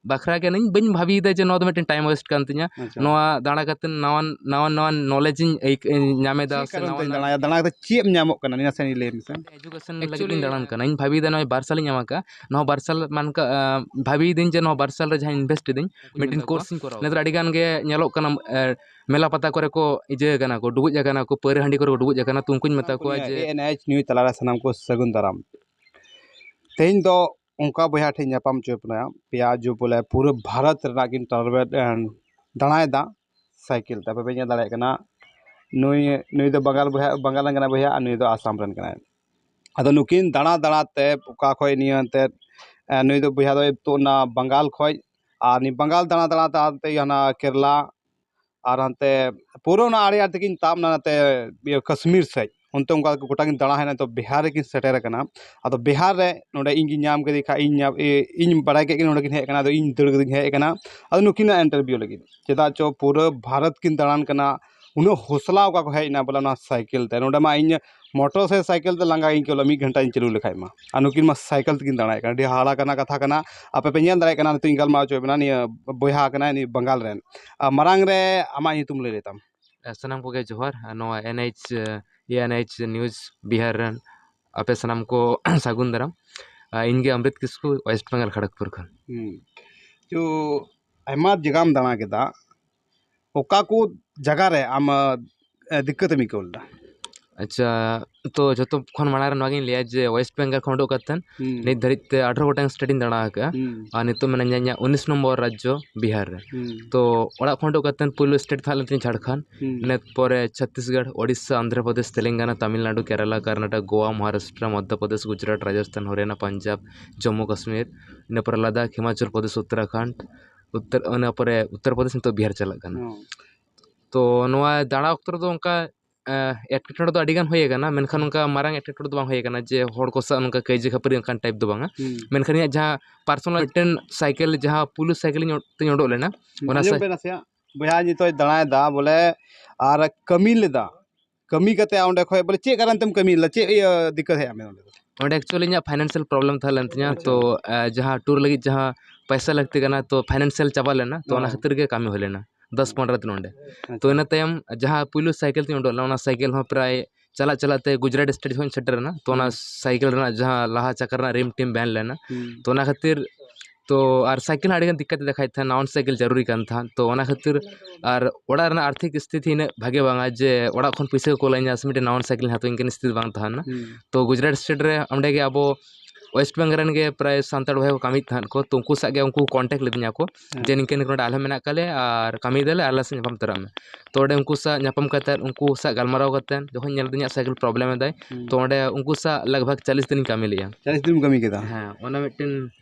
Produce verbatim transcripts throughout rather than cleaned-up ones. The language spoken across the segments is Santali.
ᱵᱟᱠᱷᱨᱟ ᱜᱮ ᱤᱧ ᱵᱟᱹᱧ ᱵᱷᱟᱹᱵᱤᱭᱮᱫᱟ ᱡᱮ ᱱᱚᱣᱟ ᱫᱚ ᱢᱤᱫᱴᱮᱱ ᱴᱟᱭᱤᱢ ᱳᱭᱮᱥᱴ ᱠᱟᱱ ᱛᱤᱧᱟ᱾ ᱟᱪᱪᱷᱟ᱾ ᱱᱚᱣᱟ ᱫᱟᱬᱟ ᱠᱟᱛᱮ ᱱᱟᱣᱟ ᱱᱟᱣᱟ ᱱᱟᱣᱟ ᱱᱚᱞᱮᱡᱽ ᱤᱧ ᱟᱹᱭᱠᱟᱹ- ᱧᱟᱢ ᱮᱫᱟ ᱪᱮᱫ ᱥᱮ ᱠᱟᱨᱚᱱ ᱱᱟᱣᱟ ᱛᱮᱧ ᱱᱟᱣᱟ ᱫᱟᱬᱟᱭᱟ? ᱫᱟᱬᱟ ᱠᱟᱛᱮ ᱪᱮᱫ ᱮᱢ ᱧᱟᱢᱚᱜ ᱠᱟᱱᱟ? ᱱᱤᱭᱟᱹ ᱥᱮᱱ ᱞᱟᱹᱭ ᱢᱮᱥᱮ᱾ ᱮᱡᱩᱠᱮᱥᱚᱱ ᱞᱟᱹᱜᱤᱫ ᱤᱧ ᱫᱟᱬᱟᱱ ᱠᱟᱱᱟ᱾ ᱤᱧ ᱵᱷᱟᱹᱵᱤᱭᱮᱫᱟ ᱱᱚᱜᱼᱚᱭ ᱵᱟᱨ ᱥᱟᱞ ᱤᱧ ᱮᱢ ᱟᱠᱟᱫᱼᱟ, ᱱᱚᱣᱟ ᱵᱟᱨ ᱥᱟᱞ ᱢᱟᱱ ᱠᱟ-, ᱟᱸ, ᱵᱷᱟᱹᱵᱤᱭᱮᱫᱟᱹᱧ ᱡᱮ ᱱᱚᱣᱟ ᱵᱟᱨ ᱥᱟᱞ ᱨᱮ ᱡᱟᱦᱟᱸ ᱤᱱᱵᱷᱮᱥᱴ ᱮᱫᱟᱹᱧ ᱢᱤᱫᱴᱮᱱ ᱢᱮᱛᱟ ᱠᱳᱨᱥ ᱠᱚᱣᱟ᱾ ᱤᱧ ᱠᱚᱨᱟᱣᱟ᱾ ᱱᱮᱛᱟᱨ ᱟᱹᱰᱤ ᱟᱹᱰᱤ ᱜᱟᱱ ᱜᱮ ᱧᱮᱞᱚᱜ ᱠᱟᱱᱟ, ᱮ, ᱢᱮᱞᱟ ᱯᱟᱛᱟ ᱠᱚᱨᱮ ᱠᱚ ᱤᱭᱟᱹ ᱟᱠᱟᱱᱟ ᱠᱚ, ᱰᱩᱵᱩᱡ ᱟᱠᱟᱱᱟ ᱠᱚ, ᱯᱟᱹᱣᱨᱟᱹ ᱦᱟᱺᱰᱤ ᱠᱚᱨᱮ ᱠᱚ ᱰᱩᱵᱩᱡ ᱟᱠᱟᱱᱟ᱾ ᱛᱚ ᱩᱱᱠᱩᱧ ᱢᱮᱛᱟ ᱠᱚᱣᱟ ᱡᱮ ᱮ ᱮᱱ ᱮᱭᱤᱪ ᱱᱤᱭᱩᱡᱽ ᱛᱟᱞᱟᱨᱮ ᱥᱟᱱᱟᱢ ᱠᱚ ᱥᱟᱹᱜᱩᱱ ᱫᱟᱨᱟᱢ᱾ ᱛᱮᱦᱮᱧ ᱫᱚ ᱚᱱᱠᱟ ᱵᱚᱭᱦᱟ ᱴᱷᱮᱱ ᱧᱟᱯᱟᱢ ᱦᱚᱪᱚ ᱵᱚᱱᱟ, ᱯᱮᱭᱟ ᱡᱩ ᱵᱚᱞᱮ ᱯᱩᱨᱟᱹ ᱵᱷᱟᱨᱚᱛ ᱨᱮᱱᱟᱜ ᱠᱤᱱ ᱴᱟᱨᱵᱮᱴ, ᱮ, ᱫᱟᱬᱟᱭᱮᱫᱟ ᱥᱟᱭᱠᱮᱞ ᱛᱮ᱾ ᱟᱯᱮ ᱯᱮ ᱧᱮᱞ ᱫᱟᱲᱮᱭᱟᱜ ᱠᱟᱱᱟ, ᱱᱩᱭ, ᱱᱩᱭ ᱫᱚ ᱵᱟᱝᱜᱟᱞ ᱵᱚᱭᱦᱟ, ᱵᱟᱝᱜᱟᱞ ᱨᱮᱱ ᱠᱟᱱᱟᱭ ᱵᱚᱭᱦᱟ, ᱟᱨ ᱱᱩᱭ ᱫᱚ ᱟᱥᱟᱢ ᱨᱮᱱ ᱠᱟᱱᱟᱭ᱾ ᱟᱫᱚ ᱱᱩᱠᱤᱱ ᱫᱟᱬᱟ ᱫᱟᱬᱟ ᱛᱮ ᱚᱠᱟ ᱠᱷᱚᱡ ᱱᱤᱭᱟᱹ ᱮᱱᱛᱮᱫ, ᱮ, ᱱᱩᱭ ᱫᱚ ᱵᱚᱭᱦᱟ ᱫᱚᱭ ᱛᱩᱫ ᱮᱱᱟ ᱵᱟᱝᱜᱟᱞ ᱠᱷᱚᱡ, ᱟᱨ ᱱᱩᱭ ᱵᱟᱝᱜᱟᱞ ᱫᱟᱬᱟ ᱫᱟᱬᱟ ᱛᱮ ᱦᱟᱱᱛᱮ ᱦᱟᱱᱟ ᱠᱮᱨᱞᱟ, ᱟᱨ ᱦᱟᱱᱛᱮ ᱯᱩᱨᱟᱹ ᱚᱱᱟ ᱟᱲᱮ ᱟᱲᱮ ᱛᱮᱠᱤᱱ ᱛᱟᱵ ᱮᱱᱟ ᱱᱟᱛᱮ ᱤᱭᱟᱹ ᱠᱟᱥᱢᱤᱨ ᱥᱮᱫ, ᱚᱱᱛᱮ ᱚᱱᱠᱟ ᱜᱚᱴᱟ ᱠᱤᱱ ᱫᱟᱬᱟ ᱦᱮᱡ ᱮᱱᱟ᱾ ᱛᱚ ᱵᱤᱦᱟᱨ ᱨᱮᱠᱤᱱ ᱥᱮᱴᱮᱨ ᱟᱠᱟᱱᱟ᱾ ᱟᱫᱚ ᱵᱤᱦᱟᱨ ᱨᱮ ᱱᱚᱰᱮ ᱤᱧ ᱜᱤᱧ ᱧᱟᱢ ᱠᱮᱫᱮ ᱠᱷᱟᱡ, ᱤᱧ ᱧᱟᱢ, ᱤ-, ᱤᱧ ᱵᱟᱲᱟᱭ ᱠᱮᱫ ᱠᱤᱱ ᱱᱚᱰᱮ ᱠᱤᱱ ᱦᱮᱡ ᱟᱠᱟᱱᱟ, ᱟᱫᱚ ᱤᱧ ᱫᱟᱹᱲ ᱠᱟᱛᱮᱧ ᱦᱮᱡ ᱟᱠᱟᱱᱟ ᱟᱫᱚ ᱱᱩᱠᱤᱱᱟᱜ ᱤᱱᱴᱟᱨᱵᱷᱤᱭᱩ ᱞᱟᱹᱜᱤᱫ᱾ ᱪᱮᱫᱟᱜ ᱪᱚ ᱯᱩᱨᱟᱹ ᱵᱷᱟᱨᱚᱛ ᱠᱤᱱ ᱫᱟᱬᱟᱱ ᱠᱟᱱᱟ, ᱩᱱᱟᱹᱜ ᱦᱚᱥᱞᱟ ᱚᱠᱟ ᱠᱚ ᱦᱮᱡ ᱮᱱᱟ ᱵᱚᱞᱮ ᱚᱱᱟ ᱥᱟᱭᱠᱮᱞ ᱛᱮ᱾ ᱱᱚᱰᱮ ᱢᱟ ᱤᱧ ᱢᱚᱴᱚᱨ ᱥᱮ ᱥᱟᱭᱠᱮᱞ ᱛᱮ ᱞᱟᱸᱜᱟ ᱜᱤᱧ ᱟᱹᱭᱠᱟᱹᱣ ᱞᱮᱫᱟ ᱢᱤᱫ ᱜᱷᱚᱱᱴᱟᱧ ᱪᱟᱹᱞᱩ ᱞᱮᱠᱷᱟᱡ ᱢᱟ, ᱟᱨ ᱱᱩᱠᱤᱱ ᱢᱟ ᱥᱟᱭᱠᱮᱞ ᱛᱮᱠᱤᱱ ᱫᱟᱬᱟᱭᱮᱫ ᱠᱟᱱᱟ᱾ ᱟᱹᱰᱤ ᱦᱟᱦᱟᱲᱟ ᱠᱟᱱᱟ ᱠᱟᱛᱷᱟ ᱠᱟᱱᱟ᱾ ᱟᱯᱮ ᱯᱮ ᱧᱮᱞ ᱫᱟᱲᱮᱭᱟᱜ ᱠᱟᱱᱟ, ᱱᱤᱛᱚᱜ ᱤᱧ ᱜᱟᱞᱢᱟᱨᱟᱣ ᱦᱚᱪᱚᱭᱮᱫ ᱵᱮᱱᱟ, ᱱᱤᱭᱟᱹ ᱵᱚᱭᱦᱟ ᱠᱟᱱᱟᱭ, ᱱᱩᱭ ᱵᱟᱝᱜᱟᱞ ᱨᱮᱱ᱾ ᱟᱨ ᱢᱟᱨᱟᱝ ᱨᱮ ᱟᱢᱟᱜ ᱧᱩᱛᱩᱢ ᱞᱟᱹᱭ ᱞᱮ ᱛᱟᱢ᱾ ᱥᱟᱱᱟᱢ ᱠᱚᱜᱮ ᱡᱚᱦᱟᱨ᱾ ᱟᱨ ᱱᱚᱣᱟ ᱮᱱ ᱮᱭᱤᱪ, ᱮ ᱮᱱ ᱮᱭᱤᱪ ᱱᱤᱭᱩᱡᱽ ᱵᱤᱦᱟᱨ ᱨᱮᱱ ᱟᱯᱮ ᱥᱟᱱᱟᱢ ᱠᱚ ᱥᱟᱹᱜᱩᱱ ᱫᱟᱨᱟᱢ᱾ ᱟᱨ ᱤᱧ ᱜᱮ ᱚᱢᱨᱤᱛ ᱠᱤᱥᱠᱩ, ᱳᱭᱮᱥᱴ ᱵᱮᱝᱜᱚᱞ ᱠᱷᱚᱲᱚᱜᱽᱯᱩᱨ ᱠᱷᱚᱱ᱾ ᱦᱩᱸ᱾ ᱛᱚ ᱟᱭᱢᱟ ᱡᱟᱭᱜᱟᱢ ᱫᱟᱬᱟ ᱠᱮᱫᱟ, ᱚᱠᱟ ᱠᱚ ᱡᱟᱭᱜᱟ ᱨᱮ ᱟᱢ, ᱮ, ᱫᱤᱠᱠᱟᱹᱛ ᱮᱢ ᱟᱹᱭᱠᱟᱹᱣ ᱞᱮᱫᱟ? ᱟᱪᱪᱷᱟ, ᱛᱚ ᱡᱚᱛᱚ ᱠᱷᱚᱱ ᱢᱟᱲᱟᱝ ᱨᱮ ᱱᱚᱣᱟ ᱜᱤᱧ ᱞᱟᱹᱭᱟ ᱡᱮ ᱳᱭᱮᱥᱴ ᱵᱮᱝᱜᱚᱞ ᱠᱷᱚᱱ ᱩᱰᱩᱠ ᱠᱟᱛᱮᱱ ᱦᱩᱸ᱾ ᱱᱤᱛ ᱫᱷᱟᱹᱨᱤᱡ ᱛᱮ ᱟᱴᱷᱨᱚ ᱜᱚᱴᱟᱝ ᱥᱴᱮᱴ ᱤᱧ ᱫᱟᱬᱟ ᱟᱠᱟᱫᱼᱟ᱾ ᱦᱩᱸ᱾ ᱟᱨ ᱱᱤᱛᱚᱜ ᱢᱮᱱᱟᱧᱟ ᱤᱧᱟᱹᱜ ᱩᱱᱤᱥ ᱱᱚᱢᱵᱚᱨ ᱨᱟᱡᱽᱡᱚ ᱵᱤᱦᱟᱨ ᱨᱮ᱾ ᱦᱩᱸ᱾ ᱛᱚ ᱚᱲᱟᱜ ᱠᱷᱚᱱ ᱩᱰᱩᱠ ᱠᱟᱛᱮᱱ ᱯᱩᱭᱞᱩ ᱥᱴᱮᱴ ᱛᱟᱦᱮᱸ ᱞᱮᱱ ᱛᱤᱧᱟ ᱡᱷᱟᱲᱠᱷᱚᱸᱰ᱾ ᱦᱩᱸ᱾ ᱤᱱᱟᱹ ᱯᱚᱨᱮ ᱪᱷᱚᱛᱛᱤᱥᱜᱚᱲ, ᱳᱰᱤᱥᱟ, ᱟᱱᱫᱷᱨᱚ ᱯᱨᱚᱫᱮᱥ, ᱛᱮᱞᱮᱝᱜᱟᱱᱟ, ᱛᱟᱢᱤᱞᱱᱟᱰᱩ, ᱠᱮᱨᱟᱞᱟ, ᱠᱚᱨᱱᱟᱴᱚᱠ, ᱜᱳᱣᱟ, ᱢᱚᱦᱟᱨᱟᱥᱴᱨᱚ, ᱢᱚᱫᱽᱫᱷᱚ ᱯᱨᱚᱫᱮᱥ, ᱜᱩᱡᱽᱨᱟᱴ, ᱨᱟᱡᱚᱥᱛᱷᱟᱱ, ᱦᱚᱨᱤᱭᱟᱱᱟ, ᱯᱟᱧᱡᱟᱵᱽ, ᱡᱚᱢᱢᱩ ᱠᱟᱥᱢᱤᱨ, ᱤᱱᱟᱹ ᱯᱚᱨᱮ ᱞᱟᱫᱟᱠᱷ, ᱦᱤᱢᱟᱪᱚᱞ ᱯᱨᱚᱫᱮᱥ, ᱩᱛᱛᱚᱨᱟᱠᱷᱚᱸᱰ, ᱩᱛᱛᱚᱨ, ᱤᱱᱟᱹ ᱯᱚᱨᱮ ᱩᱛᱛᱚᱨ ᱯᱨᱚᱫᱮᱥ, ᱱᱤᱛᱚᱜ ᱵᱤᱦᱟᱨ ᱪᱟᱞᱟᱜ ᱠᱟᱱᱟ᱾ ᱦᱩᱸ᱾ ᱛᱚ ᱱᱚᱣᱟ ᱫᱟᱬᱟ ᱚᱠᱛᱚ ᱨᱮᱫᱚ ᱚᱱᱠᱟ, ᱮᱸ, ᱮᱴᱠᱮᱴᱚᱬᱮ ᱫᱚ ᱟᱹᱰᱤ ᱜᱟᱱ ᱦᱩᱭ ᱟᱠᱟᱱᱟ, ᱢᱮᱱᱠᱷᱟᱱ ᱚᱱᱠᱟ ᱢᱟᱨᱟᱝ ᱮᱴᱠᱮᱴᱚᱬᱮ ᱫᱚ ᱵᱟᱝ ᱦᱩᱭ ᱟᱠᱟᱱᱟ ᱡᱮ ᱦᱚᱲ ᱠᱚ ᱥᱟᱶ ᱱᱚᱝᱠᱟ ᱠᱟᱹᱭᱡᱟᱹ ᱠᱷᱟᱹᱯᱟᱹᱨᱤ ᱚᱱᱠᱟᱱ ᱴᱟᱭᱤᱯ ᱫᱚ ᱵᱟᱝᱟ᱾ ᱦᱩᱸ᱾ ᱢᱮᱱᱠᱷᱟᱱ ᱤᱧᱟᱹᱜ ᱡᱟᱦᱟᱸ ᱯᱟᱨᱥᱚᱱᱟᱞ ᱢᱤᱫᱴᱮᱱ ᱥᱟᱭᱠᱮᱞ, ᱡᱟᱦᱟᱸ ᱯᱩᱞᱩᱥ ᱥᱟᱭᱠᱮᱞ ᱤᱧ ᱚ-, ᱛᱤᱧ ᱚᱰᱚᱠ ᱞᱮᱱᱟ, ᱦᱩᱸ, ᱚᱱᱟ ᱟᱸᱡᱚᱢ ᱥᱟᱭ- ᱵᱮᱱ ᱱᱟᱥᱮᱭᱟᱜ, ᱵᱚᱭᱦᱟ ᱱᱤᱛᱚᱜ ᱫᱟᱬᱟᱭᱮᱫᱟ ᱵᱚᱞᱮ, ᱟᱨ ᱠᱟᱹᱢᱤ ᱞᱮᱫᱟ, ᱠᱟᱹᱢᱤ ᱠᱟᱛᱮ ᱚᱸᱰᱮ ᱠᱷᱚᱡ ᱵᱚᱞᱮ ᱪᱮᱫ ᱠᱟᱨᱚᱱ ᱛᱮᱢ ᱠᱟᱹᱢᱤ ᱞᱮᱫᱟ? ᱪᱮᱫ ᱤᱭᱟᱹ ᱫᱤᱠᱠᱟᱛ ᱦᱮᱡ ᱟᱢ ᱚᱸᱰᱮ ᱫᱚ? ᱚᱸᱰᱮ actually ᱤᱧᱟᱹᱜ financial problem ᱛᱟᱦᱮᱸ ᱞᱮᱱ ᱛᱤᱧᱟᱹ᱾ ᱟᱪᱪᱷᱟ᱾ ᱛᱚ ᱡᱟᱦᱟᱸ ᱴᱩᱨ ᱞᱟᱹᱜᱤᱫ ᱡᱟᱦᱟᱸ ᱯᱚᱭᱥᱟ ᱞᱟᱹᱠᱛᱤ ᱠᱟᱱᱟ, ᱛᱚ financial ᱪᱟᱵᱟ ᱞᱮᱱᱟ, ᱛᱚ ᱚᱱᱟ ᱚ᱾ ᱠᱷᱟᱹᱛᱤᱨ ᱜᱮ ᱠᱟᱹᱢᱤ ᱦᱩᱭ ᱞᱮᱱᱟ ᱫᱚᱥ ᱯᱚᱱᱨᱚ ᱫᱤᱱ ᱚᱸᱰᱮ᱾ ᱛᱚ ᱟᱪᱪᱷᱟ᱾ ᱤᱱᱟᱹ ᱛᱟᱭᱚᱢ ᱡᱟᱦᱟᱸ ᱯᱩᱭᱞᱩ ᱥᱟᱭᱠᱮᱞ ᱛᱤᱧ ᱩᱰᱩᱠ ᱞᱮᱱᱟ, ᱚᱱᱟ ᱥᱟᱭᱠᱮᱞ ᱦᱚᱸ ᱯᱨᱟᱭ ᱪᱟᱞᱟᱜ ᱪᱟᱞᱟᱜ ᱛᱮ ᱜᱩᱡᱽᱨᱟᱴ ᱥᱴᱮᱴ ᱦᱚᱸᱧ ᱥᱮᱴᱮᱨ ᱮᱱᱟ᱾ ᱛᱚ ᱚᱱᱟ ᱦᱩᱸ᱾ ᱥᱟᱭᱠᱮᱞ ᱨᱮᱱᱟᱜ ᱡᱟᱦᱟᱸ ᱞᱟᱦᱟ ᱪᱟᱠᱟ ᱨᱮᱱᱟᱜ ᱨᱤᱢ ᱴᱤᱢ ᱵᱮᱱ ᱞᱮᱱᱟ᱾ ᱦᱩᱸ᱾ ᱛᱚ ᱚᱱᱟ ᱠᱷᱟᱹᱛᱤᱨ ᱛᱚ ᱟᱨ ᱥᱟᱭᱠᱮᱞ ᱦᱚᱸ ᱟᱹᱰᱤᱜᱟᱱ ᱫᱤᱠᱠᱟᱛ ᱮ ᱫᱮᱠᱷᱟᱭᱮᱫ ᱛᱟᱦᱮᱸᱫ, ᱱᱟᱣᱟ ᱥᱟᱭᱠᱮᱞ ᱡᱟᱹᱨᱩᱨᱤ ᱠᱟᱱ ᱛᱟᱦᱮᱸᱫ᱾ ᱛᱚ ᱚᱱᱟ ᱠᱷᱟᱹᱛᱤᱨ ᱟᱨ ᱚᱲᱟᱜ ᱨᱮᱱᱟᱜ ᱟᱨᱛᱷᱤᱠ ᱥᱛᱷᱤᱛᱤ ᱤᱱᱟᱹᱜ ᱵᱷᱟᱜᱮ ᱵᱟᱝᱟ ᱡᱮ ᱚᱲᱟᱜ ᱠᱷᱚᱱ ᱯᱩᱭᱥᱟᱹ ᱠᱚ ᱠᱳᱞᱟᱹᱧᱟ ᱥᱮ ᱢᱤᱫᱴᱮᱱ ᱱᱟᱣᱟ ᱥᱟᱭᱠᱮᱞ ᱦᱟᱛᱟᱣ, ᱤᱱᱠᱟᱹᱱ ᱥᱛᱷᱤᱛᱤ ᱵᱟᱝ ᱛᱟᱦᱮᱸ ᱞᱮᱱᱟ᱾ ᱦᱩᱸ᱾ ᱛᱚ ᱜᱩᱡᱽᱨᱟᱴ ᱥᱴᱮᱴ ᱨᱮ ᱚᱸᱰᱮ ᱜᱮ ᱟᱵᱚ ᱳᱭᱮᱥᱴ ᱵᱮᱝᱜᱚᱞ ᱨᱮᱱ ᱜᱮ ᱯᱨᱟᱭ ᱥᱟᱱᱛᱟᱲ ᱵᱚᱭᱦᱟ ᱠᱚ ᱠᱟᱹᱢᱤᱭᱮᱫ ᱛᱟᱦᱮᱸᱫ ᱠᱚ, ᱛᱚ ᱩᱱᱠᱩ ᱥᱟᱶ ᱜᱮ ᱩᱱᱠᱩ ᱠᱚᱱᱴᱮᱠᱴ ᱞᱤᱫᱤᱧᱟ ᱠᱚ ᱦᱮᱸ᱾ ᱡᱮ ᱱᱤᱝᱠᱟᱹ ᱱᱤᱝᱠᱟᱹ ᱱᱚᱰᱮ ᱟᱞᱮ ᱦᱚᱸ ᱢᱮᱱᱟᱜ ᱠᱟᱜ ᱞᱮᱭᱟ ᱟᱨ ᱠᱟᱹᱢᱤᱭ ᱫᱟᱞᱮ, ᱟᱞᱮ ᱥᱟᱶ ᱧᱟᱯᱟᱢ ᱛᱚᱨᱟᱜ ᱢᱮ᱾ ᱛᱚ ᱚᱸᱰᱮ ᱩᱱᱠᱩ ᱥᱟᱶ ᱧᱟᱯᱟᱢ ᱠᱟᱛᱮᱫ, ᱩᱱᱠᱩ ᱥᱟᱶ ᱜᱟᱞᱢᱟᱨᱟᱣ ᱠᱟᱛᱮᱫ ᱡᱚᱠᱷᱚᱱ ᱧᱮᱞ ᱫᱤᱧᱟᱹ ᱥᱟᱭᱠᱮᱞ ᱯᱨᱚᱵᱞᱮᱢ ᱮᱫᱟᱭ, ᱦᱩᱸ᱾ ᱛᱚ ᱚᱸᱰᱮ ᱩᱱᱠᱩ ᱥᱟᱶ ᱞᱟᱜᱽ ᱵᱷᱟᱜᱽ ᱪᱟᱞᱤᱥ ᱫᱤᱱᱤᱧ ᱠᱟᱹᱢᱤ ᱞᱮᱜᱼᱟ᱾ ᱪᱟᱞᱤᱥ ᱫᱤᱱ ᱠᱟᱹᱢᱤ ᱠᱮᱫᱟ? ᱦᱮᱸ, ᱚᱱᱟ ᱢᱤᱫᱴᱮᱱ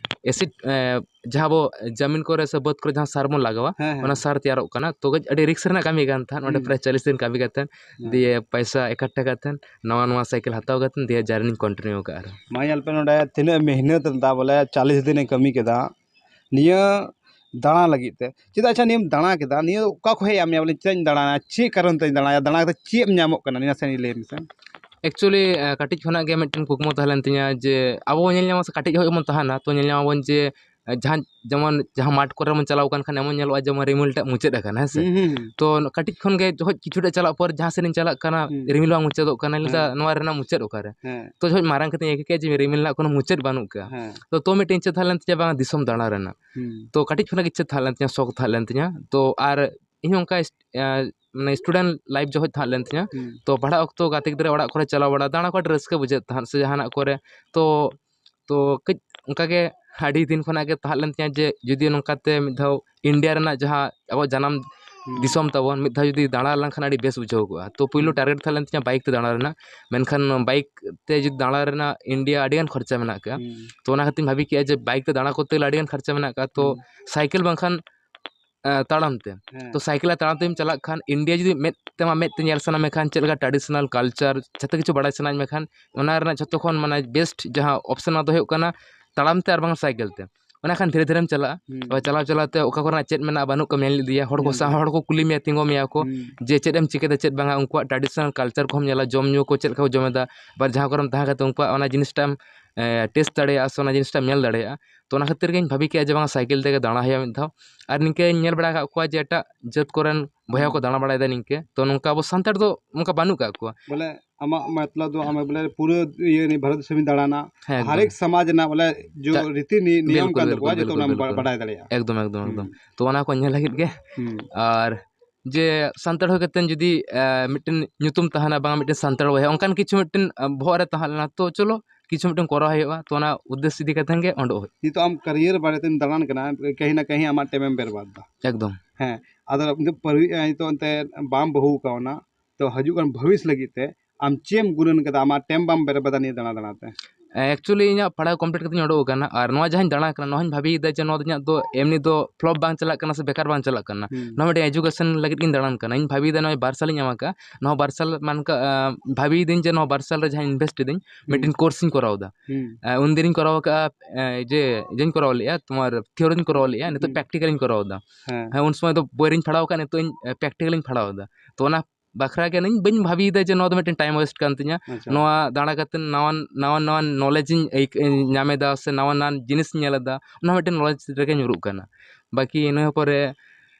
ᱮᱥᱤᱰ, ᱮ, ᱡᱟᱦᱟᱸ ᱟᱵᱚ ᱡᱟᱢᱤᱱ ᱠᱚᱨᱮ ᱥᱮ ᱵᱟᱹᱫᱽ ᱠᱚᱨᱮ ᱡᱟᱦᱟᱸ ᱥᱟᱨ ᱵᱚᱱ ᱞᱟᱜᱟᱣᱟ, ᱦᱮᱸ, ᱦᱮᱸ᱾ ᱚᱱᱟ ᱥᱟᱨ ᱛᱮᱭᱟᱨᱚᱜ ᱠᱟᱱᱟ᱾ ᱛᱚ ᱠᱟᱹᱡ ᱟᱹᱰᱤ ᱨᱤᱠᱥ ᱨᱮᱱᱟᱜ ᱠᱟᱹᱢᱤ ᱠᱟᱱ ᱛᱟᱦᱮᱸᱫ᱾ ᱚᱸᱰᱮ ᱦᱩᱸ᱾ ᱯᱨᱟᱭ ᱪᱟᱞᱤᱥ ᱫᱤᱱ ᱠᱟᱹᱢᱤ ᱠᱟᱛᱮᱫ, ᱦᱮᱸ᱾ ᱫᱤᱭᱮ ᱯᱚᱭᱥᱟ ᱮᱠᱟᱴᱷᱟ ᱠᱟᱛᱮᱫ ᱱᱟᱣᱟ ᱱᱟᱣᱟ ᱥᱟᱭᱠᱮᱞ ᱦᱟᱛᱟᱣ ᱠᱟᱛᱮᱫ ᱫᱤᱭᱮ journey ᱞᱤᱧ continue ᱟᱠᱟᱫᱼᱟ ᱟᱨᱦᱚᱸ᱾ ᱢᱟ ᱧᱮᱞ ᱯᱮ ᱱᱚᱰᱮ ᱛᱤᱱᱟᱹᱜ ᱢᱮᱦᱱᱚᱛ ᱞᱮᱫᱟ, ᱵᱚᱞᱮ ᱪᱟᱞᱤᱥ ᱫᱤᱱᱮ ᱠᱟᱹᱢᱤ ᱠᱮᱫᱟ ᱱᱤᱭᱟᱹ ᱫᱟᱬᱟ ᱞᱟᱹᱜᱤᱫ ᱛᱮ᱾ ᱪᱮᱫᱟᱜ ᱟᱪᱪᱷᱟ ᱱᱤᱭᱟᱹᱢ ᱫᱟᱬᱟ ᱠᱮᱫᱟ, ᱱᱤᱭᱟᱹ ᱚᱠᱟ ᱠᱷᱚᱱ ᱦᱮᱡ ᱟᱫ ᱢᱮᱭᱟ, ᱵᱚᱞᱮ ᱪᱮᱫᱟᱜ ᱤᱧ ᱫᱟᱬᱟᱱᱟ, ᱪᱮᱫ ᱠᱟᱨᱚᱱ ᱛᱮᱧ ᱫᱟᱬᱟᱭᱟ, ᱫᱟᱬᱟ ᱠᱟᱛᱮ ᱪᱮᱫ ᱮᱢ ᱧᱟᱢᱚᱜ ᱠᱟᱱᱟ, ᱱᱤᱭᱟᱹ ᱱᱟᱥᱮ ᱞᱟᱹᱭ ᱢᱮᱥᱮ᱾ Actually, ᱮ, ᱠᱟᱹᱴᱤᱡ ᱠᱷᱚᱱᱟᱜ ᱜᱮ ᱢᱤᱫᱴᱮᱱ ᱠᱩᱠᱢᱩ ᱛᱟᱦᱮᱸ ᱞᱮᱱ ᱛᱤᱧᱟᱹ ᱡᱮ ᱟᱵᱚ ᱵᱚᱱ ᱧᱮᱞ ᱧᱟᱢᱟ ᱥᱮ ᱠᱟᱹᱴᱤᱡ ᱠᱷᱚᱱ ᱜᱮᱵᱚᱱ ᱛᱟᱦᱮᱱᱟ, ᱛᱚ ᱧᱮᱞ ᱧᱟᱢᱟᱵᱚᱱ ᱡᱮ ᱡᱟᱦᱟᱸ ᱡᱮᱢᱚᱱ ᱡᱟᱦᱟᱸ ᱢᱟᱴᱷ ᱠᱚᱨᱮ ᱵᱚᱱ ᱪᱟᱞᱟᱣ ᱟᱠᱟᱱ ᱠᱷᱟᱱ ᱮᱢᱚᱱ ᱧᱮᱞᱚᱜᱼᱟ ᱡᱮᱢᱚᱱ ᱨᱤᱢᱤᱞ ᱴᱟᱜ ᱢᱩᱪᱟᱹᱫ ᱟᱠᱟᱱᱟ, ᱦᱮᱸ ᱥᱮ? ᱦᱩᱸ, ᱦᱩᱸ, ᱦᱩᱸ᱾ ᱛᱚ ᱠᱟᱹᱴᱤᱡ ᱠᱷᱚᱱ ᱜᱮ ᱡᱚᱠᱷᱚᱱ ᱠᱤᱪᱷᱩᱴᱟ ᱪᱟᱞᱟᱜ ᱯᱚᱨ ᱡᱟᱦᱟᱸ ᱥᱮᱫ ᱤᱧ ᱪᱟᱞᱟᱜ ᱠᱟᱱᱟ, ᱦᱩᱸ᱾ ᱨᱤᱢᱤᱞ ᱵᱟᱝ ᱢᱩᱪᱟᱹᱫᱚᱜ ᱠᱟᱱᱟ, ᱤᱧ ᱞᱟᱹᱭᱫᱟ, ᱦᱮᱸ᱾ ᱱᱚᱣᱟ ᱨᱮᱱᱟᱜ ᱢᱩᱪᱟᱹᱫ ᱚᱠᱟᱨᱮ? ᱦᱮᱸ᱾ ᱛᱚ ᱡᱚᱠᱷᱚᱱ ᱢᱟᱨᱟᱝ ᱠᱟᱛᱮᱧ ᱤᱭᱟᱹ ᱠᱮᱫᱟ ᱡᱮ ᱨᱤᱢᱤᱞ ᱨᱮᱱᱟᱜ ᱠᱳᱱᱳ ᱢᱩᱪᱟᱹᱫ ᱵᱟᱹᱱᱩᱜ ᱠᱟᱜᱼᱟ, ᱦᱮᱸ᱾ ᱛᱚ, ᱛᱚ ᱢᱤᱫᱴᱮᱱ ᱤᱪᱪᱷᱟᱹ ᱛᱟᱦᱮᱸ ᱞᱮᱱ ᱛᱤᱧᱟ ᱵᱟᱝ ᱫᱤᱥᱚᱢ ᱫᱟᱬᱟ ᱨᱮᱱᱟᱜ᱾ ᱦᱩᱸ᱾ ᱛᱚ ᱠᱟᱹᱴᱤᱡ ᱠᱷᱚᱱᱟᱜ ᱤᱪᱪᱷᱟᱹ ᱛᱟᱦᱮᱸ ᱞᱮᱱ ᱛᱤᱧᱟ, ᱥᱚᱠ ᱛᱟᱦᱮᱸ ᱞᱮᱱ ᱛᱤᱧᱟ᱾ ᱛᱚ ᱟᱨ ᱤᱧ ᱦᱚᱸ ᱚᱱᱠᱟ ᱤᱥ-, ᱮ, ᱢᱟᱱᱮ student life ᱡᱚᱠᱷᱚᱡ ᱛᱟᱦᱮᱸ ᱞᱮᱱ ᱛᱤᱧᱟ, ᱦᱩᱸ᱾ ᱛᱚ ᱯᱟᱲᱦᱟᱜ ᱚᱠᱛᱚ ᱜᱟᱛᱮ ᱜᱤᱫᱽᱨᱟᱹ ᱚᱲᱟᱜ ᱠᱚᱨᱮ ᱪᱟᱞᱟᱣ ᱵᱟᱲᱟ, ᱫᱟᱬᱟ ᱠᱚ ᱟᱹᱰᱤ ᱨᱟᱹᱥᱠᱟᱹ ᱵᱩᱡᱷᱟᱹᱜ ᱛᱟᱦᱮᱸᱫ ᱥᱮ ᱡᱟᱦᱟᱱᱟᱜ ᱠᱚᱨᱮ᱾ ᱛᱚ, ᱛᱚ ᱠᱟᱹᱡ ᱚᱱᱠᱟ ᱜᱮ ᱟᱹᱰᱤ ᱫᱤᱱ ᱠᱷᱚᱱᱟᱜ ᱜᱮ ᱛᱟᱦᱮᱸ ᱞᱮᱱ ᱛᱤᱧᱟ ᱡᱮ ᱡᱩᱫᱤ ᱱᱚᱝᱠᱟᱛᱮ ᱢᱤᱫ ᱫᱷᱟᱣ ᱤᱱᱰᱤᱭᱟ ᱨᱮᱱᱟᱜ ᱡᱟᱦᱟᱸ ᱟᱵᱚ ᱡᱟᱱᱟᱢ ᱦᱩᱸ᱾ ᱫᱤᱥᱚᱢ ᱛᱟᱵᱚᱱ, ᱢᱤᱫ ᱫᱷᱟᱣ ᱡᱩᱫᱤ ᱫᱟᱬᱟ ᱞᱮᱱᱠᱷᱟᱱ ᱟᱹᱰᱤ ᱵᱮᱥ ᱵᱩᱡᱷᱟᱹᱣ ᱠᱚᱜᱼᱟ᱾ ᱛᱚ ᱯᱩᱭᱞᱩ ᱦᱩᱸ᱾ target ᱛᱟᱦᱮᱸ ᱞᱮᱱ ᱛᱤᱧᱟ bike ᱛᱮ ᱫᱟᱬᱟ ᱨᱮᱱᱟᱜ, ᱢᱮᱱᱠᱷᱟᱱ bike ᱛᱮ ᱡᱩᱫᱤ ᱫᱟᱬᱟ ᱨᱮᱱᱟᱜ ᱤᱱᱰᱤᱭᱟ ᱟᱹᱰᱤᱜᱟᱱ ᱠᱷᱚᱨᱪᱟ ᱢᱮᱱᱟᱜ ᱠᱟᱜᱼᱟ᱾ ᱦᱩᱸ᱾ ᱛᱚ ᱚᱱᱟ ᱠᱷᱟᱹᱛᱤᱨ ᱤᱧ ᱵᱷᱟᱵᱤ ᱠᱮᱜᱼᱟ ᱡᱮ bike ᱛᱮ ᱫᱟᱬᱟ ᱠᱚᱨᱛᱮ ᱜᱮᱞᱮ ᱟᱹᱰᱤᱜᱟᱱ ᱠᱷᱚᱨᱪᱟ ᱢᱮᱱᱟᱜ ᱠᱟᱜᱼᱟ, ᱛᱚ ᱦᱩᱸ᱾ ᱥᱟᱭᱠᱮᱞ ᱵᱟᱝᱠᱷᱟᱱ ᱮ, ᱛᱟᱲᱟᱢ ᱛᱮ᱾ ᱦᱮᱸ᱾ ᱛᱚ ᱥᱟᱭᱠᱮᱞ ᱟᱨ ᱛᱟᱲᱟᱢ ᱛᱮᱢ ᱪᱟᱞᱟᱜ ᱠᱷᱟᱱ ᱤᱱᱰᱤᱭᱟ ᱡᱩᱫᱤ ᱢᱮᱫ ᱛᱮᱢᱟ ᱢᱮᱫ ᱛᱮ ᱧᱮᱞ ᱥᱟᱱᱟ ᱢᱮ ᱠᱷᱟᱱ, ᱪᱮᱫ ᱞᱮᱠᱟ traditional culture ᱡᱷᱚᱛᱚ ᱠᱤᱪᱷᱩ ᱵᱟᱲᱟᱭ ᱥᱟᱱᱟᱭᱮᱫ ᱢᱮ ᱠᱷᱟᱱ, ᱚᱱᱟ ᱨᱮᱱᱟᱜ ᱡᱷᱚᱛᱚ ᱠᱷᱚᱱ ᱢᱟᱱᱮ best ᱡᱟᱦᱟᱸ option ᱚᱱᱟ ᱫᱚ ᱦᱩᱭᱩᱜ ᱠᱟᱱᱟ ᱛᱟᱲᱟᱢ ᱛᱮ ᱟᱨ ᱵᱟᱝ ᱥᱟᱭᱠᱮᱞ ᱛᱮ᱾ ᱚᱱᱟ ᱠᱷᱟᱱ ᱫᱷᱤᱨᱮ ᱫᱷᱤᱨᱮᱢ ᱪᱟᱞᱟᱜᱼᱟ᱾ ᱦᱩᱸ᱾ ᱟᱵᱟᱨ ᱪᱟᱞᱟᱣ ᱪᱟᱞᱟᱣ ᱛᱮ ᱚᱠᱟ ᱠᱚᱨᱮᱱᱟᱜ ᱪᱮᱫ ᱢᱮᱱᱟᱜᱼᱟ ᱵᱟᱹᱱᱩᱜ ᱠᱚ ᱢᱮᱱ ᱤᱫᱤᱭᱟ, ᱦᱚᱲ ᱠᱚ ᱦᱩᱸ᱾ ᱥᱟᱶ ᱦᱚᱲ ᱠᱚ ᱠᱩᱞᱤ ᱢᱮᱭᱟ, ᱛᱤᱸᱜᱩ ᱢᱮᱭᱟ ᱠᱚ ᱦᱩᱸ᱾ ᱡᱮ ᱪᱮᱫ ᱮᱢ ᱪᱤᱠᱟᱹᱭᱮᱫᱟ ᱪᱮᱫ ᱵᱟᱝᱟ, ᱩᱱᱠᱩᱣᱟᱜ traditional culture ᱠᱚᱦᱚᱸᱢ ᱧᱮᱞᱟ, ᱡᱚᱢ ᱧᱩ ᱠᱚ ᱪᱮᱫ ᱞᱮᱠᱟ ᱠᱚ ᱡᱚᱢᱮᱫᱟ, ᱟᱵᱟᱨ ᱡᱟᱦᱟᱸ ᱠᱚᱨᱮᱢ ᱛᱟᱦᱮᱸ ᱠᱟᱛᱮ ᱩᱱᱠᱩᱣᱟᱜ ᱚᱱᱟ ᱡᱤᱱᱤᱥᱴᱟᱢ, ᱮ, taste ᱫᱟᱲᱮᱭᱟᱜᱼᱟ ᱥᱮ ᱚᱱᱟ ᱡᱤᱱᱤᱥᱴᱟᱢ ᱧᱮᱞ ᱫᱟᱲᱮᱭᱟᱜᱼᱟ᱾ ᱛᱚ ᱚᱱᱟ ᱠᱷᱟᱹᱛᱤᱨ ᱜᱤᱧ ᱵᱷᱟᱹᱵᱤ ᱠᱮᱜᱼᱟ ᱡᱮ ᱵᱟᱝᱟ ᱥᱟᱭᱠᱮᱞ ᱛᱮᱜᱮ ᱫᱟᱬᱟ ᱦᱩᱭᱩᱜᱼᱟ ᱢᱤᱫ ᱫᱷᱟᱣ᱾ ᱟᱨ ᱱᱤᱝᱠᱟᱹᱧ ᱧᱮᱞ ᱵᱟᱲᱟ ᱟᱠᱟᱫ ᱠᱚᱣᱟ ᱡᱮ ᱮᱴᱟᱜ ᱡᱟᱹᱛ ᱠᱚᱨᱮᱱ ᱵᱚᱭᱦᱟ ᱦᱩᱸ᱾ ᱠᱚ ᱫᱟᱬᱟ ᱵᱟᱲᱟᱭᱮᱫᱟ ᱱᱤᱝᱠᱟᱹ, ᱛᱚ ᱱᱚᱝᱠᱟ ᱟᱵᱚ ᱥᱟᱱᱛᱟᱲ ᱫᱚ ᱚᱱᱠᱟ ᱵᱟᱹᱱᱩᱜ ᱠᱟᱜ ᱠᱚᱣᱟ᱾ ᱵᱚᱞᱮ ᱟᱢᱟᱜ ᱢᱚᱛᱞᱚᱵ ᱫᱚ ᱟᱢ ᱵᱚᱞᱮ ᱯᱩᱨᱟᱹ ᱤᱭᱟᱹ ᱱᱤᱭᱟᱹ ᱵᱷᱟᱨᱚᱛ ᱫᱤᱥᱚᱢᱤᱧ ᱫᱟᱬᱟᱱᱟ, ᱦᱮᱸ, ᱦᱟᱨ ᱮᱠ ᱮᱠᱫᱚᱢ᱾ ᱥᱚᱢᱟᱡᱽ ᱨᱮᱱᱟᱜ ᱵᱚᱞᱮ ᱡᱚ ᱪᱟ-, ᱨᱤᱛᱤ ᱱᱤ-, ᱱᱤᱭᱚᱢ ᱵᱤᱞᱠᱩᱞ, ᱠᱟᱱ ᱵᱤᱞᱠᱩᱞ, ᱛᱟᱠᱚᱣᱟ, ᱡᱚᱛᱚ ᱵᱤᱞᱠᱩᱞ, ᱚᱱᱟᱢ ᱵᱟ-, ᱵᱤᱞᱠᱩᱞ, ᱵᱟᱰᱟᱭ ᱵᱤᱞᱠᱩᱞ᱾ ᱫᱟᱲᱮᱭᱟᱜᱼᱟ᱾ ᱮᱠᱫᱚᱢ, ᱮᱠᱫᱚᱢ, ᱮᱠᱫᱚᱢ᱾ ᱦᱩᱸ᱾ ᱛᱚ ᱚᱱᱟ ᱠᱚ ᱧᱮᱞ ᱞᱟᱹᱜᱤᱫ ᱜᱮ᱾ ᱦᱩᱸ᱾ ᱟᱨ ᱡᱮ ᱥᱟᱱᱛᱟᱲ ᱦᱩᱭ ᱠᱟᱛᱮ ᱡᱩᱫᱤ, ᱮ, ᱢᱤᱫᱴᱮᱱ ᱧᱩᱛᱩᱢ ᱛᱟᱦᱮᱱᱟ, ᱵᱟᱝ ᱢᱤᱫᱴᱮᱱ ᱥᱟᱱᱛᱟᱲ ᱵᱚᱭᱦᱟ, ᱚᱱᱠᱟᱱ ᱠᱤᱪᱷᱩ ᱢᱤᱫᱴᱮᱱ, ᱮ, ᱵᱚᱦᱚᱜ ᱨᱮ ᱛᱟᱦᱮᱸ ᱞᱮᱱᱟ, ᱛᱚ ᱪᱚᱞᱚ ᱠᱤᱪᱷᱩ ᱢᱤᱫᱴᱮᱱ ᱠᱚᱨᱟᱣ ᱦᱩᱭᱩᱜᱼᱟ᱾ ᱛᱚ ᱚᱱᱟ ᱩᱫᱽᱫᱮᱥᱥᱚ ᱤᱫᱤ ᱠᱟᱛᱮ ᱜᱮ ᱩᱰᱩᱠ ᱦᱩᱭᱩᱜᱼᱟ᱾ ᱱᱤᱛᱚᱜ ᱟᱢ career ᱵᱟᱨᱮᱛᱮᱢ ᱫᱟᱬᱟᱱ ᱠᱟᱱᱟ, ᱠᱟᱹᱦᱤ ᱱᱟ ᱠᱟᱹᱦᱤ ᱟᱢᱟᱜ time ᱮᱢ ᱵᱮᱨᱵᱟᱫ ᱫᱟ᱾ ᱮᱠᱫᱚᱢ᱾ ᱦᱮᱸ, ᱟᱫᱚ ᱱᱤᱛᱚᱜ ᱯᱟᱹᱨᱤ-, ᱱᱤᱛᱚᱜ ᱮᱱᱛᱮ ᱵᱟᱢ ᱵᱟᱹᱦᱩ ᱠᱟᱣᱱᱟ, ᱛᱚ ᱦᱤᱡᱩᱜ ᱠᱟᱱ ᱵᱷᱚᱵᱤᱥ ᱞᱟᱹᱜᱤᱫ ᱛᱮ ᱟᱢ ᱪᱮᱫ ᱮᱢ ᱜᱩᱱᱟᱹᱱ ᱠᱟᱫᱟ ᱟᱢᱟᱜ time ᱵᱟᱢ ᱵᱮᱨᱵᱟᱫᱟ ᱱᱤᱭᱟᱹ ᱫᱟᱬᱟ ᱫᱟᱬᱟ ᱛᱮ? Actually, ᱤᱧᱟᱹᱜ ᱯᱟᱲᱦᱟᱣ complete ᱠᱟᱛᱮᱧ ᱩᱰᱩᱠ ᱟᱠᱟᱱᱟ, ᱟᱨ ᱱᱚᱣᱟ ᱡᱟᱦᱟᱸᱧ ᱫᱟᱬᱟ ᱠᱟᱱᱟ, ᱱᱚᱣᱟ ᱦᱚᱸᱧ ᱵᱷᱟᱹᱵᱤᱭᱮᱫᱟ ᱡᱮ ᱱᱚᱣᱟ ᱫᱚ ᱤᱧᱟᱹᱜ ᱫᱚ ᱮᱢᱱᱤ ᱫᱚ flop ᱵᱟᱝ ᱪᱟᱞᱟᱜ ᱠᱟᱱᱟ ᱥᱮ ᱵᱮᱠᱟᱨ ᱵᱟᱝ ᱪᱟᱞᱟᱜ ᱠᱟᱱᱟ᱾ ᱦᱩᱸ᱾ ᱱᱚᱣᱟ ᱢᱤᱫᱴᱮᱱ education ᱞᱟᱹᱜᱤᱫ ᱜᱤᱧ ᱫᱟᱬᱟᱱ ᱠᱟᱱᱟ᱾ ᱤᱧ ᱵᱷᱟᱹᱵᱤᱭᱮᱫᱟ ᱱᱚᱜᱼᱚᱭ ᱵᱟᱨ ᱥᱟᱞᱤᱧ ᱮᱢ ᱟᱠᱟᱫᱼᱟ, ᱱᱚᱣᱟ ᱵᱟᱨ ᱥᱟᱞ ᱢᱟᱱᱠᱟ-, ᱟᱸ, ᱵᱷᱟᱹᱵᱤᱭᱮᱫᱟᱹᱧ ᱡᱮ ᱱᱚᱣᱟ ᱵᱟᱨ ᱥᱟᱞ ᱨᱮ ᱡᱟᱦᱟᱸ invest ᱤᱫᱟᱹᱧ, ᱦᱩᱸ᱾ ᱢᱤᱫᱴᱮᱱ course ᱤᱧ ᱠᱚᱨᱟᱣ ᱮᱫᱟ᱾ ᱦᱩᱸ᱾ ᱟᱸ, ᱩᱱᱫᱤᱱᱤᱧ ᱠᱚᱨᱟᱣ ᱟᱠᱟᱫᱼᱟ, ᱟᱸ, ᱡᱮ, ᱤᱭᱟᱹᱧ ᱠᱚᱨᱟᱣ ᱞᱮᱫᱼᱟ, ᱛᱳᱢᱟᱨ theory ᱤᱧ ᱠᱚᱨᱟᱣ ᱞᱮᱫᱼᱟ, ᱱᱤᱛᱚᱜ ᱦᱩᱸ᱾ Practical ᱤᱧ ᱠᱚᱨᱟᱣ ᱮᱫᱟ᱾ ᱦᱮᱸ᱾ ᱦᱮᱸ, ᱩᱱ ᱥᱚᱢᱚᱭ ᱫᱚ ᱵᱳᱭ ᱨᱤᱧ ᱯᱟᱲᱦᱟᱣ ᱟᱠᱟᱫᱼᱟ, ᱱᱤᱛᱚᱜ ᱤᱧ, ᱟᱸ, practical ᱤᱧ ᱯᱟᱲᱦᱟᱣ ᱮᱫᱟ᱾ ᱛᱚ ᱚᱱᱟ ᱵᱟᱠᱷᱨᱟ ᱜᱮ ᱤᱧ ᱵᱟᱹᱧ ᱵᱷᱟᱹᱵᱤᱭᱮᱫᱟ ᱡᱮ ᱱᱚᱣᱟ ᱫᱚ ᱢᱤᱫᱴᱮᱱ time waste ᱠᱟᱱ ᱛᱤᱧᱟ᱾ ᱟᱪᱪᱷᱟ᱾ ᱱᱚᱣᱟ ᱫᱟᱬᱟ ᱠᱟᱛᱮ ᱱᱟᱣᱟᱱ, ᱱᱟᱣᱟᱱ, ᱱᱟᱣᱟᱱ knowledge ᱤᱧ ᱟᱹᱭᱠᱟᱹ-, ᱧᱟᱢ ᱮᱫᱟ ᱥᱮ ᱱᱟᱣᱟ, ᱱᱟᱣᱟᱱ ᱡᱤᱱᱤᱥ ᱤᱧ ᱧᱮᱞ ᱮᱫᱟ, ᱚᱱᱟ ᱦᱚᱸ ᱢᱤᱫᱴᱮᱱ knowledge ᱨᱮᱜᱮ ᱧᱩᱨᱩᱜ ᱠᱟᱱᱟ᱾ ᱵᱟᱹᱠᱤ ᱤᱱᱟᱹ ᱯᱚᱨᱮ